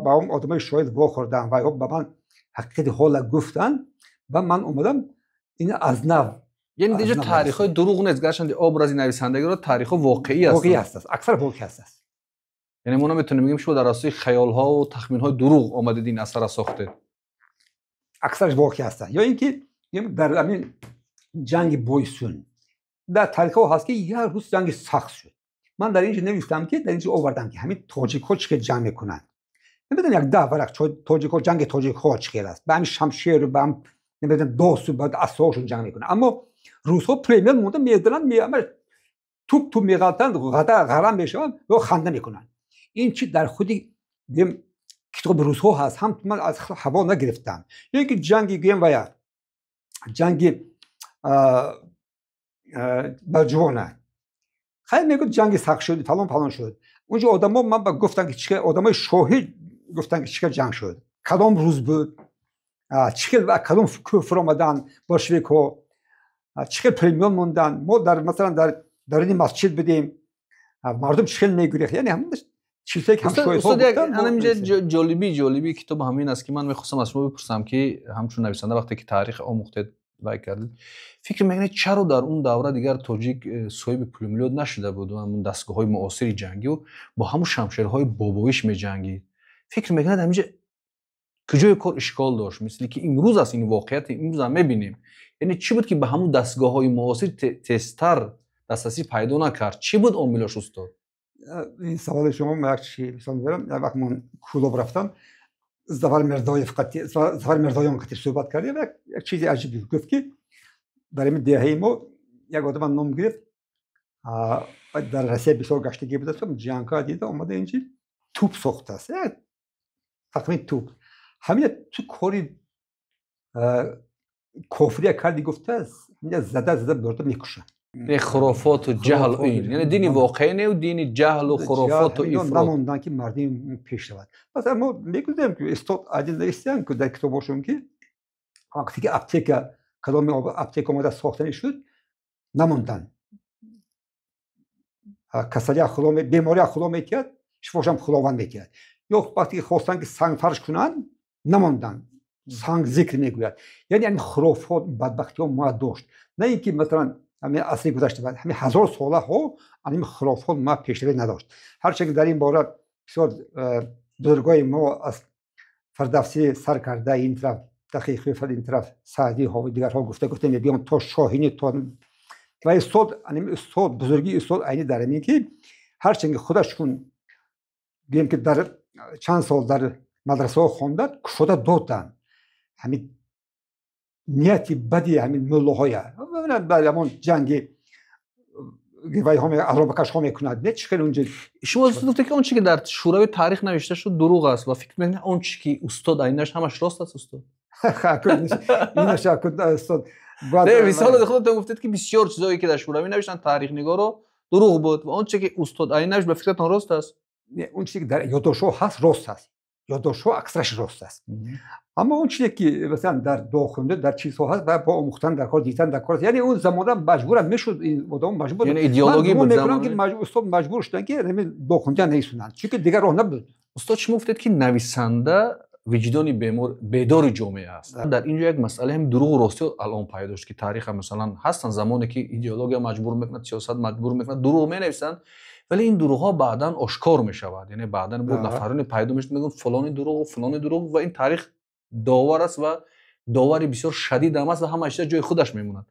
ба он одамои шоҳид вохӯрдам ва ба ман ҳақиқати ҳола гуфтанд ва ман омадам ин аз нав. Яъне инҷо таърихҳои дурӯғ нест, гарчанде образи нависандагиро таърихҳо воқеӣ ҳастанд. Воқеӣ ҳастанд, аксар воқеӣ ҳастанд. Яъне мо наметавонем бигӯем, шумо дар асоси хаёлҳову тахминҳои дурӯғ омадед, ин асарро сохтед. Аксараш воқеӣ ҳастанд. Ё ин ки дар ҳамин ҷанги Бойсун дар таърихҳо ҳаст, ки як рӯз ҷанги сахт шуд. Ман дар инҷо навиштам, ки дар инҷо овардам, ки ҳамин тоҷикҳо чӣ хел ҷанг мекунанд. Намедонам, як 10 варақ тоҷикҳо, ҷанги тоҷикҳо чӣ хел аст, ба ҳамин шамшеру, ба ҳам, намедонам, досу, ба асоҳошон ҷанг мекунанд. Аммо русҳо пулемёт монда медаранд, туп туп меғалтанд, ғарам мешаванд ё ханда мекунанд. Ин чи дар худи гӯем китоби русҳо ҳаст, ҳам ман аз ҳаво нагирифтам. Ё ин ки ҷанги, гӯем, вая ҷанги Балҷувона, хайр, мегӯд, ҷанги сахт шуд, фалон фалон шуд. Унҷо одамо ман ба гуфтанд, ки чӣ одамои шоҳид гуфтанд, ки чӣ хел ҷанг шуд, кадом рӯз буд, чӣ хел, кадом кӯҳ фуромаданд болшевикҳо, чӣ хел пулемёт монданд. Мо дар, масалан, дар даруни масҷид будем, мардум чӣ хел мегурехт. Яъне ҳамон чизҳое ки ҳаминҷа ҷолибии китоб ҳамин аст, ки ман мехостам аз шумо бипурсам, ки ҳамчун нависанда, вақте ки таърих омӯхтед, вай кардед, фикр мекунед, чаро дар он давра дигар тоҷик соҳиби пулемёт нашуда буд, ҳамун дастгоҳҳои муосири ҷангию, бо ҳамун шамшерҳои бобоиш меҷангид? Фикр мекунед, ҳаминҷа Куҷои кор ишкол дошт, мисли ки имрӯз аст, ин воқеияти имрӯз ҳам мебинем. Яъне чӣ буд, ки ба ҳамун дастгоҳҳои муосир тезтар дастрасӣ пайдо накард? Чӣ буд омилош, устод? Ин саволи шумо, ман як чи мисол мебарам. Як вақт ман Кӯлоб рафтам, Зафар Мирзоев Зафар Мирзоён қати суҳбат кардем. Як чизи аҷиб гуфт, ки дар ин деҳаи мо як одама ном гирифт, дар Россия бисёр гаштагӣ будааст, ҷангҳо дида омада, инҷи туп сохтааст, тақрибан туп. Ҳамина ту кори кофирия карди, гуфтааст, ҳамина зада зада бурда мекушанд. Хурофоту ҷаҳл, ин яъне дини воқеӣ не, дини ҷаҳлу хурофоту ифрот. Намонданд, ки мардум пеш равад. Масалан, мо мегӯем, ки устод Айнӣ навиштанд, ки дар китобошон, ки вақте ки аптека, кадоми аптека омада сохтанӣ шуд, намонданд. Касалия Худо, бемория Худо метиҳад, шифошам Худованд метиҳад. Ё вақте ки хостанд, ки сангфарш кунанд, намонданд, санг зикр мегӯяд. Яъне ҳамин хурофот, бадбахтиҳо мо дошт. На ин ки масалан ҳамин асри гузашта, ҳамин ҳазор солаҳо ҳамин хурофот ма пешравӣ надошт. Ҳарчанд ки дар ин бора бисёр бузургои мо, аз Фирдавсӣ сар карда, ин тараф Дақиқи, ин тараф Саъдиҳо, дигарҳо гуфта гуфта мебиём то Шоҳинӣ, то ва устод. Ҳамин устод, бузургии устод Айнӣ дар ҳамин, ки ҳарчанд ки худашон, гӯем, ки дар чанд сол дар мадрасаҳо хонданд, кушода доданд ҳамин нияти бади ҳамин муллоҳоя. Дар ҳамон ҷанги вайҳо, аробакашҳо мекунад, не, чӣ хел унҷа. Шумо гуфте, ки он чи ки дар Шӯрави таърих навишта шуд, дурӯғ аст, ва фикр мекунед, он чи ки устод Айнӣ навишт, ҳамаш рост аст, устод? Устод. Мисол, худатон гуфтед, ки бисёр чизое ки дар Шӯравӣ навиштанд таърихнигоро, дурӯғ буд, ва он чи ки устод Айнӣ навишт, ба фикратон рост аст? Он чизе ки дар ёддоштҳо ҳаст, рост аст. Ёддоштҳо аксараш рост аст, аммо он чизе ки масалан дар дохунда, дар чизҳо ҳаст, ва бо омӯхтан дар кор, дидан дар кор аст. Яъне он замона маҷбурам мешуд, ин одам маҷбур. Яъне идеологӣ буд. Мекунам, ки устод маҷбур шуданд, ки ҳамин дохунда нависонанд, чунки дигар роҳ набуд. Устод, шумо гуфтед, ки нависанда виҷдони бемор, бедори ҷомеа аст. Дар ин ҷо як масъала ҳам дурӯғу ростӣ алон пайдо шуд, ки тариха масалан ҳастанд замоне, ки идеология маҷбур мекунад, сиёсат маҷбур мекунад, дурӯғ менависанд, вале ин дурӯғҳо баъдан ошкор мешавад. Яъне баъдан бо нафароне пайдо мешавад, мегӯянд, фалони дурӯғ, фалони дурӯғ, ва ин таърих довар аст ва довари бисёр шадид ҳам аст, ва ҳама чиза ҷои худаш мемонад.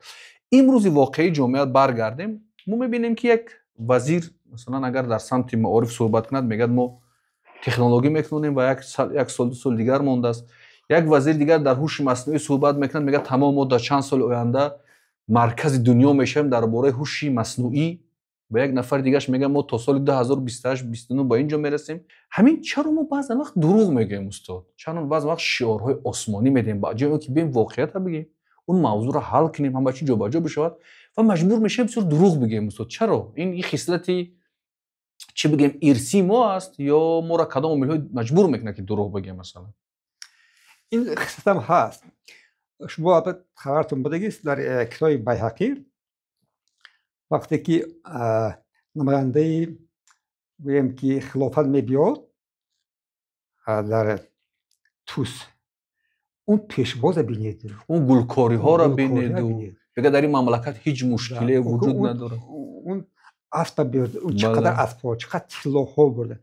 Имрӯзи воқеии ҷомеа баргардем, мо мебинем, ки як вазир масалан агар дар самти маориф суҳбат кунад, мегӯяд, мо технологӣ мекунонем ва як сол, 2 сол дигар мондааст. Як вазири дигар дар ҳуши маснуӣ суҳбат мекунад, мегӯяд, тамом, мо дар чанд соли оянда маркази дунё мешавем дар бораи ҳуши маснуӣ. Ва як нафари дигараш мегӯяд, мо то соли 2028, 29 ба ин ҷо мерасем. Ҳамин чаро мо баъзан вақт дурӯғ мегӯем, устод? Чаро баъзан вақт шиорҳои осмонӣ медиҳем, ба ҷои он ки бием воқеиятро бигӯем, он мавзӯъро ҳал кунем, ҳама чи ҷобаҷо бишавад, ва маҷбур мешавем бисёр дурӯғ бигӯем, устод? Чаро? Ин хислати, чӣ бигӯем, ирсии мо аст ё моро кадом омилҳои маҷбур мекунад, ки дурӯғ бигӯем, масалан? Ин хислатам ҳаст. Шумо албатта хабартон будагист, дар китоби Байҳақӣ, вақте ки намояндаи, гӯем, ки хилофат мебиёд дар Тус, он пешвоза бинед. Он гулкориҳоро бинеду мега, дар ин мамлакат ҳеҷ мушкиле вуҷуд надорад. Он аспа биёрд, он чӣ қадар аспҳо, чӣ қадар тиллоҳо бурда.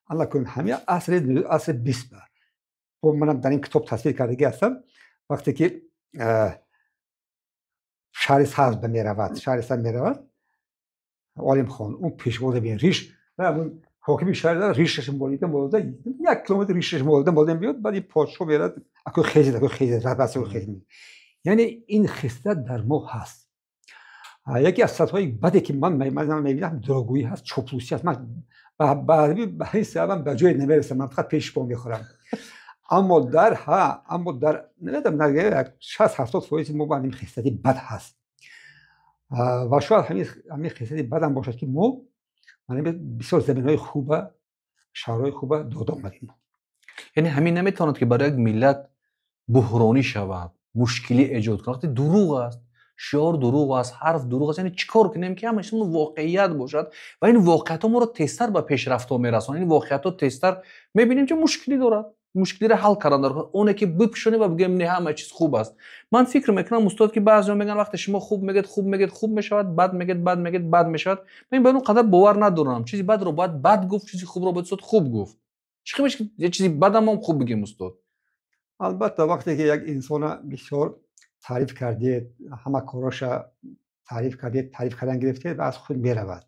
Алла кун, ҳамин асри 20 ба бо манам дар ин китоб тасвир кардагӣ ҳастам. Вақте ки шаҳри Сабз ба меравад, шаҳри Сабз меравад Олимхон, он пешвоза бин, риш, ҳокими шаҳр ришаш молида молида, 1 километр ришаш молида молида биёд. Баъд ин подшоҳ мерад, аку хезид, аку хезид, рабас хезид. Яъне ин хислат дар мо ҳаст. Яке аз сатҳҳои баде, ки ман мебинам, дурӯғгӯӣ ҳаст, чоплусӣ ҳаст. Ман ба ҳамин сабабам ба ҷое намерасам, ман фақат пеши по мехӯрам. Аммо дар намедонам, 60-70 фоизи мо ба ҳамин хислати бад ҳаст. Ва шояд ҳамин хислати бадам бошад, ки мо бисёр заминҳои хуба, шаҳрҳои хуба дода омадем. Яъне ҳамин наметавонад, ки барои як миллат буҳронӣ шавад, мушкилӣ эҷод кунад, вақте дурӯғ аст, шиор дурӯғ аст, ҳарф дурӯғ аст? Яъне чӣ кор кунем, ки ҳамаи шумо воқеият бошад ва ин воқеиятҳо моро тезтар ба пешрафтҳо мерасонад? Ин воқеиятҳо тезтар мебинем, ки мушкилӣ дорад, мушкилиро ҳал кардан дар оне ки бипӯшонем ва бигӯем, не, ҳама чиз хуб аст. Ман фикр мекунам, устод, ки баъзеҳо мегӯянд, вақте шумо хуб мегӯед, хуб мегӯед, хуб мешавад, бад мегӯед, бад мегӯед, бад мешавад. Ман ба он қадар бовар надорам. Чизи бадро бояд бад гуфт, чизи хубро бояд, устод, хуб гуфт. Чӣ хел мешавад, ки чизи бадам хуб бигӯем, устод? Албатта, вақте ки як инсона бисёр таъриф кардед, ҳама короша таъриф кардед, таъриф кардан гирифтед ва аз худ меравад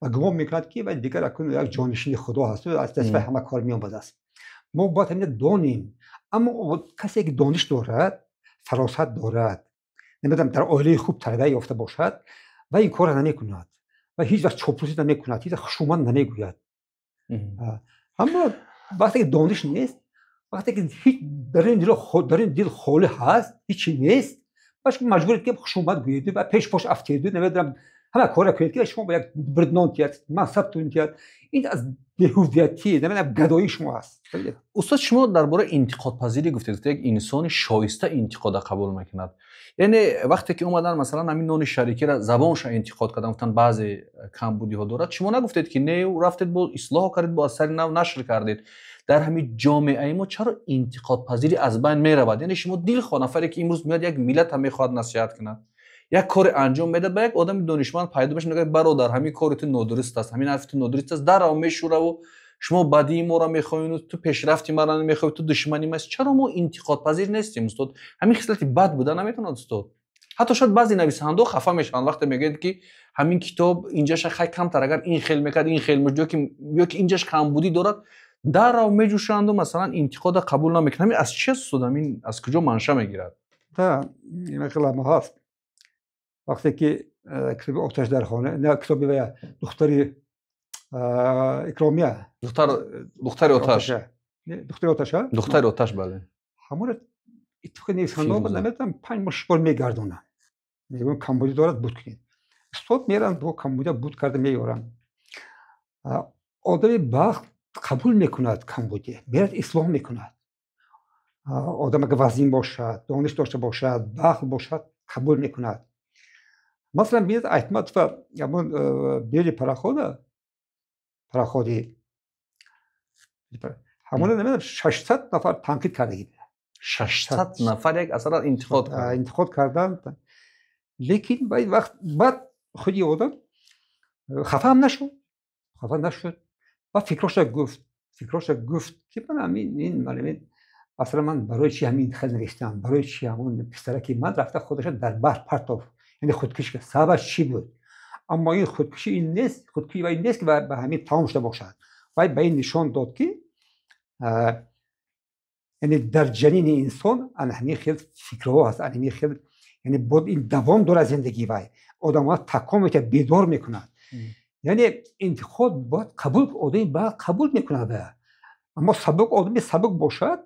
ва гумон мекунад, ки вай дигар акун як ҷонишини худо ҳасту аз дасти вай ҳама кор меомадааст. Мо бояд ҳамина донем, аммо касе ки дониш дорад, фаросат дорад, намедонам, дар оилаи хуб тарбия ёфта бошад, ва ин корро намекунад ва ҳеҷ вақт чоплусӣ намекунад, ҳеҷ вақт хушумат намегӯяд. Аммо вақте ки дониш нест, вақте ки ҳеҷ дар ин дил холӣ ҳаст, ҳечи нест, ба шумо маҷбуред, ки хушумат гӯеду ва пеш пош афтеду, намедонам, ҳама корро кунед, ки шумо ба як бирднон тиҳад, мансабтон тиҳад. Ин аз беҳувиятӣ, намедонам, гадоии шумо аст. Устод, шумо дар бораи интиқодпазирӣ гуфтед, гуфтед, як инсони шоиста интиқода қабул мекунад. Яъне вақте ки омадан, масалан, ҳамин нони шарикиро забонша интиқод кардан, гуфтан, баъзе камбудиҳо дорад, шумо нагуфтед, ки не, рафтед, бо ислоҳ кардед, бо аз сари нав нашр кардед. Дар ҳамин ҷомеаи мо чаро интиқодпазирӣ аз байн меравад? Яъне шумо дилхоҳ нафаре, ки имрӯз меояд, як миллата мехоҳад насиҳат кунад, як коре анҷом медиҳад, ба як одами донишманд пайдо мешавад, мегӯяд: «Бародар, ҳамин кори ту нодуруст аст, ҳамин ҳарфи ту нодуруст аст». Дарав мешӯраву шумо бадии моро мехоҳед, ту пешрафти маро намехоҳӣ, ту душмани маст. Чаро мо интиқодпазир нестем, устод? Ҳамин хислати бад буда наметавонад, устод? Ҳатто шояд баъзе нависандаҳо хафа мешаванд, вақте мегӯяд, ки ҳамин китоб инҷаша хай камтар агар ин хел мекард, ин хел ё ки инҷаш камбудӣ дорад, дарав меҷӯшанду, масалан, интиқода қабул намекунанд. Ҳамин аз чи аст, устод? Ҳамин аз куҷо манша мегирад? Да, ин хел ҳаст. Вақте ки китоби «Оташ дар хона», не, китоби вая, «Духтари Икромия». «Духтари оташ». «Духтари оташа». «Духтари оташ», бале. Ҳамонро иттифоқи нависандаҳо, наметавонам, 5 моҳ, 6 бор мегардонанд, мегӯям, камбудӣ дорад, буд кунед. Устод меранд, бо камбудия буд карда меёранд. Одами бахт қабул мекунад камбудӣ, мерад, ислоҳ мекунад. Одам агар вазнин бошад, дониш дошта бошад, бахт бошад, қабул мекунад. Масалан, бинед, Айтматова ҳамон «Белый пароход», пароходи ҳамона, намедонам, 600 нафар танқид кардагӣ. 600 нафар як асарро интиқод кард? Интиқод карданд, лекин ба вақт баъд худи одам хафа ҳам нашуд, хафа нашуд ва фикроша гуфт, ки ман ҳамин ин ман асла ман барои чи ҳамин хел навиштам, барои чи ҳамон писараки ман рафта худаша дар баҳр партофт, яъне худкушӣ кард, сабабаш чӣ буд? Аммо ин худкушӣ ин нест, худкушӣ ва ин нест, ки ба ҳамин тамом шуда бошад. Вай ба ин нишон дод, ки яъне дар ҷанини инсон ана ҳамин хел фикрҳо ҳаст, ана ҳамин хел, яъне бод ин давом дорад зиндагии вай, одамҳо такон мекунад, бедор мекунад. Яъне интиқод бояд қабул, одами бояд қабул мекунад, аммо сабук, одами сабук бошад,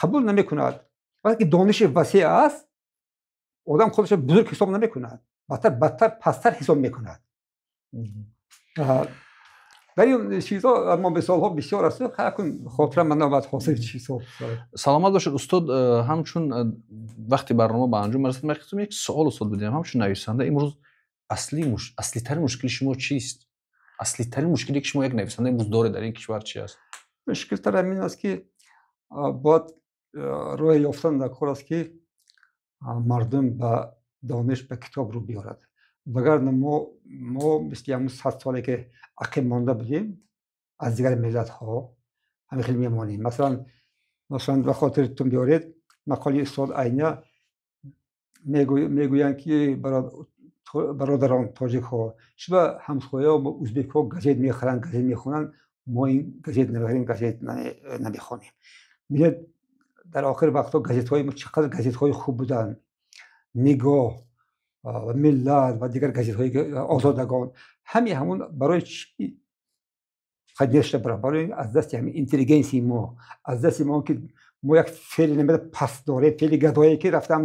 қабул намекунад. Вақте ки дониши васеъ аст, одам худашро бузург ҳисоб намекунад, бадтар, бадтар, пасттар ҳисоб мекунад. Дар ин чизҳо мо мисолҳо бисёр аст, акун хотира ман наомад ҳосили чизҳо. Саломат бошед, устод. Ҳамчун вақти барнома ба анҷом мерасад, мехостам як суол, устод, бидиҳам. Ҳамчун нависанда имрӯз аслитарин мушкили шумо чист? Аслитарин мушкиле, ки шумо як нависанда имрӯз доред дар ин кишвар, чи аст? Мушкилтар ҳамин аст, ки бояд роҳе ёфтан дар кор аст, ки мардум ба дониш, ба китоб рӯ биёрад. Вагарна мо мисли ҳамун 100 соле, ки ақиб монда будем аз дигар миллатҳо, ҳамин хел мемонем. Масалан, ба хотиртон биёред мақоли устод Айня, мегӯянд, ки бародарон тоҷикҳо, чиба ҳамсояо узбекҳо газет мехаранд, газет мехонанд, мо ин газет намехарем, газет намехонем? Бинед, дар охири вақтҳо газетҳои мо чӣ қадр газетҳои хуб буданд: «Нигоҳ», «Миллат» ва дигар газетҳои озодагон. Ҳами ҳамон барои чӣ нешта? Барои аз дасти ҳамин интеллигенсияи мо, аз дасти мо, ки мо як феъли намеда паст дорем, феъли гадое, ки рафтам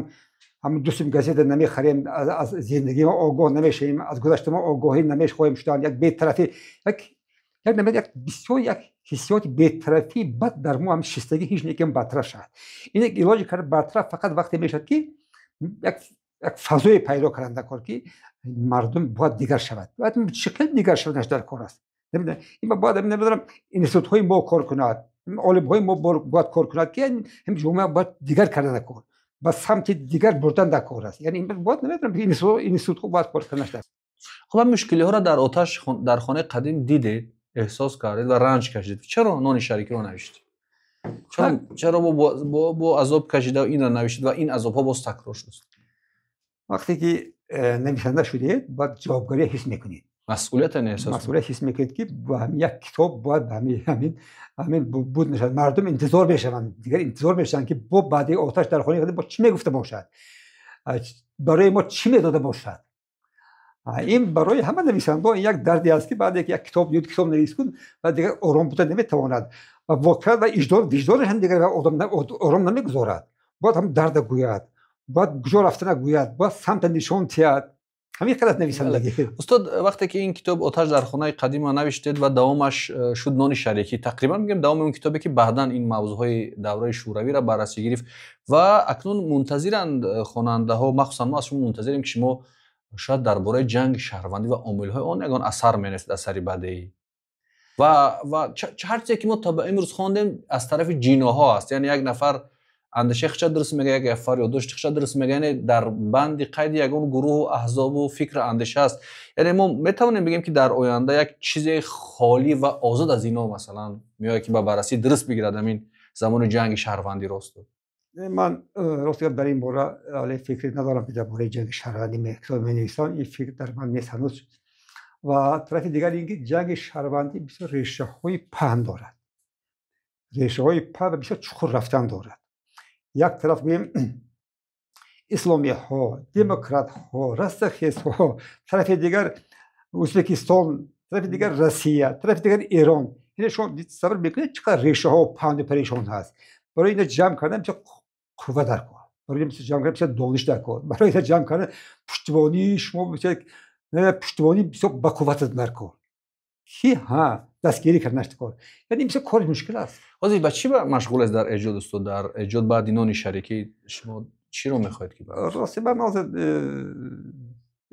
ҳамун дустим газета намехарем, аз зиндагии мо огоҳ намешавем, аз гузашта мо огоҳӣ намехоҳем шудан. Як бетарафӣ, як намеда, як бисёр як ҳиссиёти бетарафӣ бад дар мо ҳам шистагӣ, ҳеҷ некем бартараф шавад. Ин як илоҷи кард, бартараф фақат вақте мешавад, ки як фазое пайдо кардан дар кор, ки мардум бояд дигар шавад. Бояд чӣ хел дигар шавадаш дар кор аст. Ин бояд, намедонам, институтҳои мо кор кунад, олимҳои мо бояд кор кунад, ки ҳам ҷомеа бояд дигар кардан дар кор, ба самти дигар бурдан дар кор аст. Яъне бояд, намедонам, институтҳо бояд кор кардан аст. Хуб, ҳам мушкилиҳоро дар «Оташ дар хонаи қадим» дидед, эҳсос кардед ва ранҷ кашидед. Чаро нони шарикиро навиштед? Чаро бо азоб кашида инро навиштед ва ин азобҳо боз такрор шуд? Вақте ки нависанда шудед, бояд ҷавобгария ҳис мекунед. Масъулият эҳсос, масъулият ҳис мекунед, ки ба ҳамин як китоб бояд ба ҳамин буд мешавад. Мардум интизор мешаванд, дигар интизор мешаванд, ки бо баъди оташ дар хонаи бо чӣ мегуфта бошад, барои мо чӣ медода бошад. Ин барои ҳама нависандаҳо як дарде аст, ки баъде як китоб ё китоб навис кун ва дигар ором буда наметавонад ва воқеан ва виҷдонаш ҳам дигар одам ором намегузорад. Бояд ҳам дарда гӯяд, бояд куҷо рафтана гӯяд, бояд самта нишон диҳад. Ҳамин қадар нависандагӣ. Устод, вақте ки ин китоб «Оташ дар хонаи қадима» навиштед ва давомаш шуд «Нони шарикӣ», тақрибан мегӯем давоми он китобе ки баъдан ин мавзӯъҳои давраи шӯравиро баррасӣ гирифт ва акнун мунтазиранд хонандаҳо, махсусан мо аз шумо мунтазирем, ки шумо шояд дар бораи ҷанги шаҳрвандӣ ва омилҳои он ягон асар менависед, асари бадеӣ. Ва ҳар чизе ки мо то ба имрӯз хондем, аз тарафи ҷиноҳҳо аст. Яъне як нафар андешаи худша дуруст мега, як нафар ёддошти худша дуруст мега, яъне дар банди қайди ягон гурӯҳу аҳзобу фикру андеша аст. Яъне мо метавонем бигем, ки дар оянда як чизе холӣ ва озод аз ино, масалан, меояд, ки ба баррасӣ дуруст бигирад ҳамин замони ҷанги шаҳрвандӣ росту? Ман рост гап, дар ин бора ҳоле фикр надорам, ки дар бораи ҷанги шаҳрвандӣ китоб менависам. Ин фикр дар ман нест ҳанӯз. Ва тарафи дигар ин ки ҷанги шаҳрвандӣ бисёр решаҳои паҳн дорад, решаҳои паҳн ва бисёр чуқур рафтан дорад. Як тараф гӯем, исломияҳо, демократҳо, растохезҳо, тарафи дигар Ӯзбекистон, тарафи дигар Россия, тарафи дигар Эрон. Яъне шумо тасаввур мекунед, чӣ қадар решаҳо паҳну парешон ҳаст. Барои ина ҷамъ кардан бисёр қувва дар кор, барои ина ҷамъ кардан бисёр дониш дар кор, барои ина ҷамъ кардан пуштибонии шумо бисёр, пуштибонии бисёр бақувват дар кор, ки ҳа дастгирӣ карданаш кор. Яъне ин бисёр кори мушкил аст. Ҳозир ба чӣ машғул аст дар эҷод, устод? Дар эҷод баъди «Нони шарикӣ» шумо чиро мехоҳед ки Рости, ман ҳозир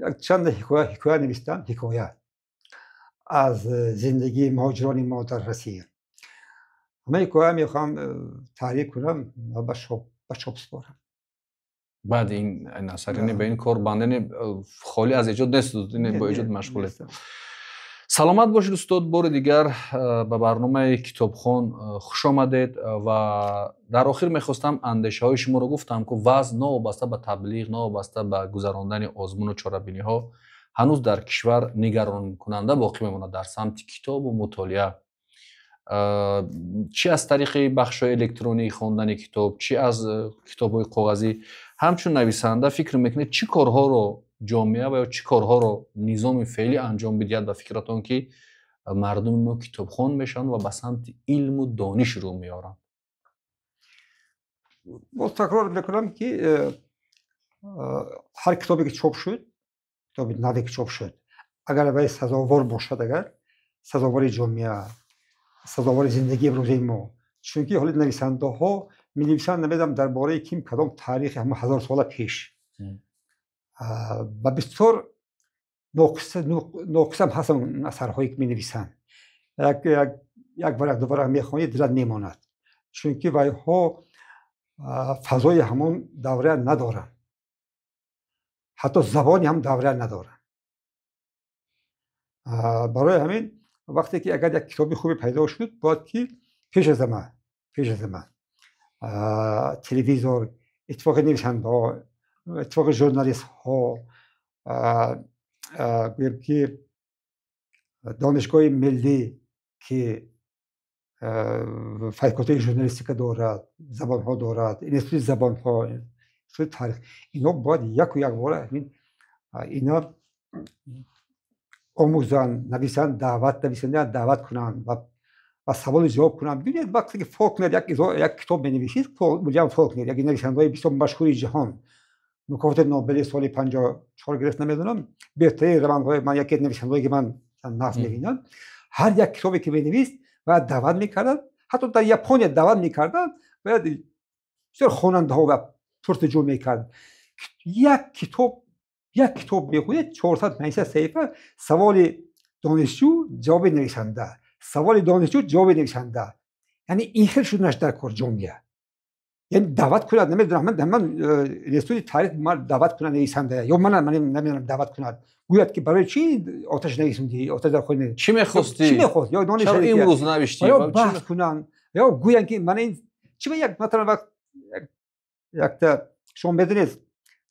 як чанд ҳикоя навиштам, ҳикоя аз зиндагии муҳоҷирони мо дар Россия. Ҳама ҳикоя мехоҳам таҳрир кунам ва ба чоп супорам. Баъди ин асар, яъне ба ин кор банд, яъне холӣ аз эҷод нест, бо эҷод машғулед. Саломат бошед, устод. Бори дигар ба барномаи «Китобхон» хуш омадед. Ва дар охир мехостам андешаҳои шуморо, гуфтам ку, вазъ новобаста ба таблиғ, новобаста ба гузарондани озмуну чорабиниҳо, ҳанӯз дар кишвар нигаронкунанда боқӣ мемонад дар самти китобу мутолиа, чӣ аз тариқи бахшҳои электронии хондани китоб, чӣ аз китобҳои коғазӣ. Ҳамчун нависанда фикр мекунед, чӣ корҳоро ҷомеа ва ё чӣ корҳоро низоми феълӣ анҷом бидиҳад, ба фикратон, ки мардуми мо китобхон мешаванд ва ба самти илму дониш рӯ меоранд? Боз такрор мекунам, ки ҳар китобе ки чоп шуд, китоби наве ки чоп шуд, агар вай сазовор бошад, агар сазовори ҷомеа, сазовори зиндагии имрӯзаи мо. Чунки ҳоли нависандаҳо менависанд, намедонам дар бораи ким, кадом таърихи ҳама ҳазорсола пеш, ва бисёр ноқисам ҳастанд асарҳое ки менависанд. Як варақ, ду варақ мехонӣ, дилат мемонад, чунки вайҳо фазои ҳамон давра надоранд, ҳатто забони ҳам давра надоранд. Барои ҳамин вақте ки агар як китоби хубе пайдо шуд, бояд ки пеш аз ҳама телевизор, иттифоқи нависандаҳо, иттифоқи журналистҳо, гӯем ки Донишгоҳи миллӣ, ки факултаи журналистика дорад, забонҳо дорад, институти забонҳо, институти таърих, инҳо бояд яку якбора ҳамин ина омӯзанд, нависанд, даъват, нависанда даъват кунанд ва саволу ҷавоб кунанд. Бибинед, вақте ки Фолкнер як китоб менависид, Уилям Фолкнер, яке нависандаҳои бисёр машҳури ҷаҳон, мукофоти Нобели соли 54 гирифт, намедонам, беҳтарин романҳои ман, яке нависандаҳое ки ман нағз мебинам, ҳар як китобе ки менавист, бояд даъват мекарданд, ҳатто дар Япония даъват мекарданд, бояд бисёр хонандаҳо ва пурсуҷӯ мекард. Як китоб мехонед, 400-500 саҳифа, саволи донишҷӯ, ҷавоби нависанда, саволи донишҷӯ, ҷавоби нависанда. Яъне ин хел шуданаш дар кор ҷомеа. Яъне даъват кунад, намедонам, ман институти таърих даъват кунад нависанда, ё ман намедонам, даъват кунад, гӯяд ки барои чӣ оташ нависондӣ, оташ дар хонаи Чӣ мехости? Чӣ мехост? Ё чаро имрӯз навиштӣ? Ё баҳс кунанд. Ё гӯянд, ки мана ин чи як, масалан, вақт якта шумо медонед,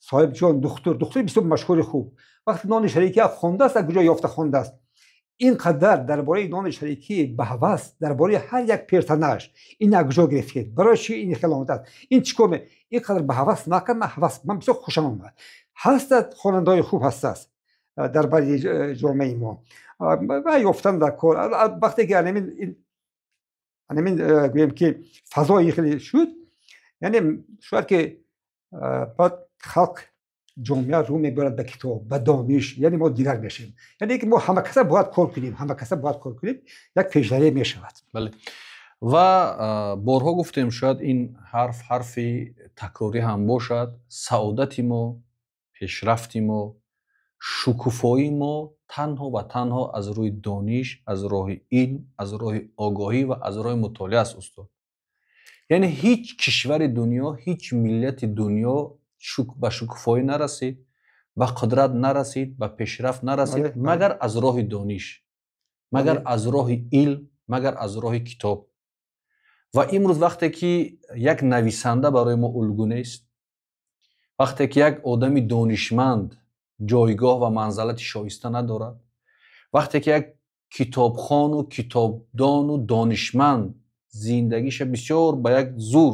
Соҳибҷон духтур, духтури бисёр машҳури хуб, вақте «Нони шарикӣ» хондааст, аз куҷо ёфта хондааст, ин қадар дар бораи нони шарикӣ ба ҳавас, дар бораи ҳар як персонаж, ин аз куҷо гирифтед, барои чи ин хел омадааст, ин чӣ кор, ин қадар ба ҳавас накард. Ман ҳавас, ман бисёр хушам омад. Ҳастад хонандаҳои хуб, ҳастааст дар баъди ҷомеаи мо ва ёфтан дар кор. Вақте ки анамин гӯем, ки фазои хеле шуд, яъне шояд ки баъд халқ, ҷомеа рӯ мебарад ба китоб, ба дониш, яъне мо дигар мешавем. Яъне ки мо ҳамакаса бояд кор кунем, ҳамакаса бояд кор кунем, як пешравӣ мешавад. Бале, ва борҳо гуфтем, шояд ин ҳарф ҳарфи такрорӣ ҳам бошад: саодати мо, пешрафти мо, шукуфоии мо танҳо ва танҳо аз рӯи дониш, аз роҳи илм, аз роҳи огоҳӣ ва аз роҳи мутолиа аст, устод. Яъне ҳеҷ кишвари дунё, ҳеҷ миллати дунё ба шукуфоӣ нарасид, ба қудрат нарасид, ба пешрафт нарасид, магар аз роҳи дониш, магар аз роҳи илм, магар аз роҳи китоб. Ва имрӯз, вақте ки як нависанда барои мо улгӯ нест, вақте ки як одами донишманд ҷойгоҳ ва манзалати шоиста надорад, вақте ки як китобхону китобдону донишманд зиндагиша бисёр ба як зур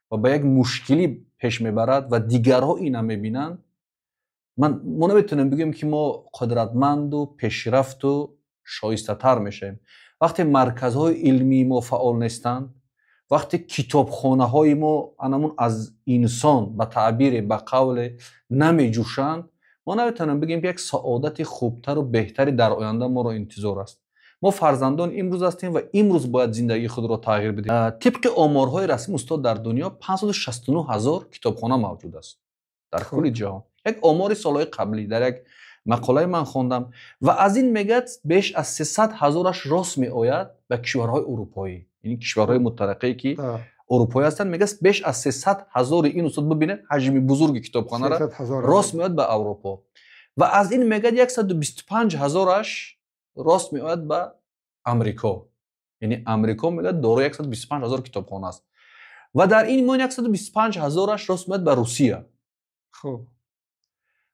ва ба як мушкилӣ пеш мебарад ва дигарҳо ина мебинанд, мо наметавонем бигӯем, ки мо қудратманду пешрафту шоистатар мешавем. Вақте марказҳои илмии мо фаъол нестанд, вақте китобхонаҳои мо анамун аз инсон, ба таъбире, ба қавле, намеҷӯшанд, мо наметавонем бигӯем, ки як саодати хубтару беҳтаре дар оянда моро интизор аст. Мо фарзандон имрӯз ҳастем ва имрӯз бояд зиндагии худро тағйир бидиҳем. Тибқи оморҳои расмӣ, устод, дар дунё 569 ҳазор китобхона мавҷуд аст дар кулли ҷаҳон. Як омори солҳои қаблӣ дар як мақолаи ман хондам. Ва аз ин, мегӯяд, беш аз 300 ҳазораш рост меояд ба кишварҳои урупоӣ, яъне кишварҳои мутараққие, ки урупоӣ ҳастанд. Мегӯяд, беш аз 300 ҳазори ин, устод, бибинед ҳаҷми бузурги китобхонаро, рост меояд ба Аврупо. Ва аз ин, мегӯяд, 125 ҳазораш рост меояд ба Амрико. Яъне Амрико, мегӯяд, дорои 125 ҳазор китобхона аст. Ва дар ин миён 125 ҳазораш рост меояд ба Русия.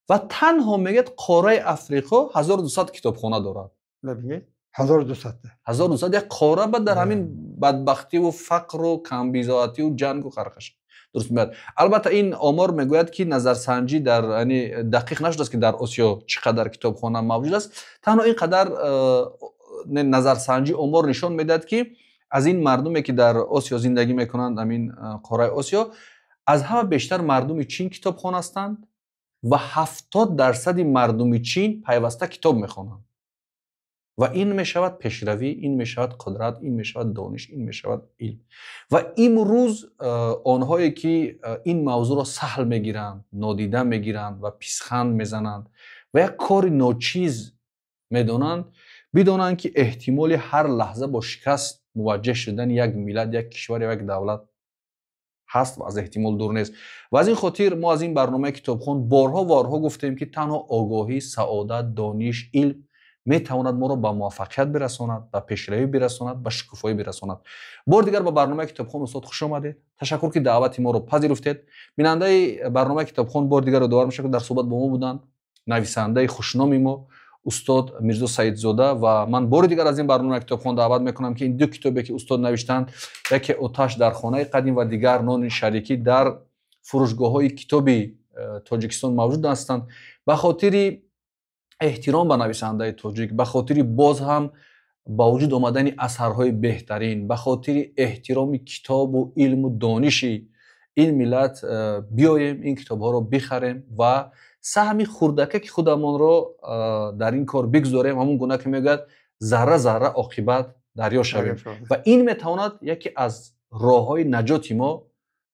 Ва танҳо, мегӯяд, қораи Африқо 1200 китобхона дорад. 1200. Як қора ба дар ҳамин бадбахтиву фақру камбизоативу ҷангу хархаша дуруст меояд. Албатта, ин омор, мегӯяд, ки назарсанҷӣ дар яъне дақиқ нашудааст, ки дар Осиё чӣ қадар китобхона мавҷуд аст. Танҳо ин қадар назарсанҷӣ, омор нишон медиҳад, ки аз ин мардуме, ки дар Осиё зиндагӣ мекунанд, ҳамин қораи Осиё, аз ҳама бештар мардуми Чин китобхон ҳастанд ва 70% мардуми Чин пайваста китоб мехонанд. Ва ин мешавад пешравӣ, ин мешавад қудрат, ин мешавад дониш, ин мешавад илм. Ва имрӯз онҳое, ки ин мавзӯъро саҳл мегиранд, нодида мегиранд ва писханд мезананд ва як кори ночиз медонанд, бидонанд, ки эҳтимоли ҳар лаҳза бо шикаст муваҷҷеҳ шудани як миллат, як кишвар ё як давлат ҳаст ва аз эҳтимол дур нест. Ва аз ин хотир мо аз ин барномаи «Китобхон» борҳо борҳо гуфтем, ки танҳо огоҳӣ, саодат, дониш, илм метавонад моро ба муваффақият бирасонад, ба пешравӣ бирасонад, ба шукуфоӣ бирасонад. Бори дигар ба барномаи «Китобхон», устод, хуш омадед. Ташаккур, ки даъвати моро пазируфтед. Бинандаи барномаи «Китобхон», бори дигар ёдовар мешавад, ки дар суҳбат бо мо буданд нависандаи хушноми мо, устод Мирзо Саидзода. Ва ман бори дигар аз ин барномаи «Китобхон» даъват мекунам, ки ин ду китобе, ки устод навиштанд, яке «Оташ дар хонаи қадим» ва дигар «Нони шарикӣ», дар фурӯшгоҳҳои китоби Тоҷикистон мавҷуд ҳастанд. Ба хотири эҳтиром ба нависандаи тоҷик, ба хотири боз ҳам ба вуҷуд омадани асарҳои беҳтарин, ба хотири эҳтироми китобу илму дониши ин миллат, биёем, ин китобҳоро бихарем ва саҳми хурдакаки худамонро дар ин кор бигзорем. Ҳамон гуна ки мегӯяд, зарра зарра оқибат дарё шавем. Ва ин метавонад яке аз роҳҳои наҷоти мо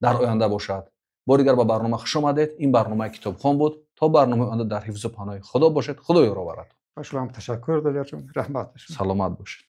дар оянда бошад. Бори дигар ба барнома хуш омадед. Ин барномаи «Китобхон» буд. То барномаи оянда дар ҳифзу паноҳи Худо бошед. Худо ёроваратон. Ба шумо ҳам ташаккур, Далерҷон, раҳмат. Саломат бошед.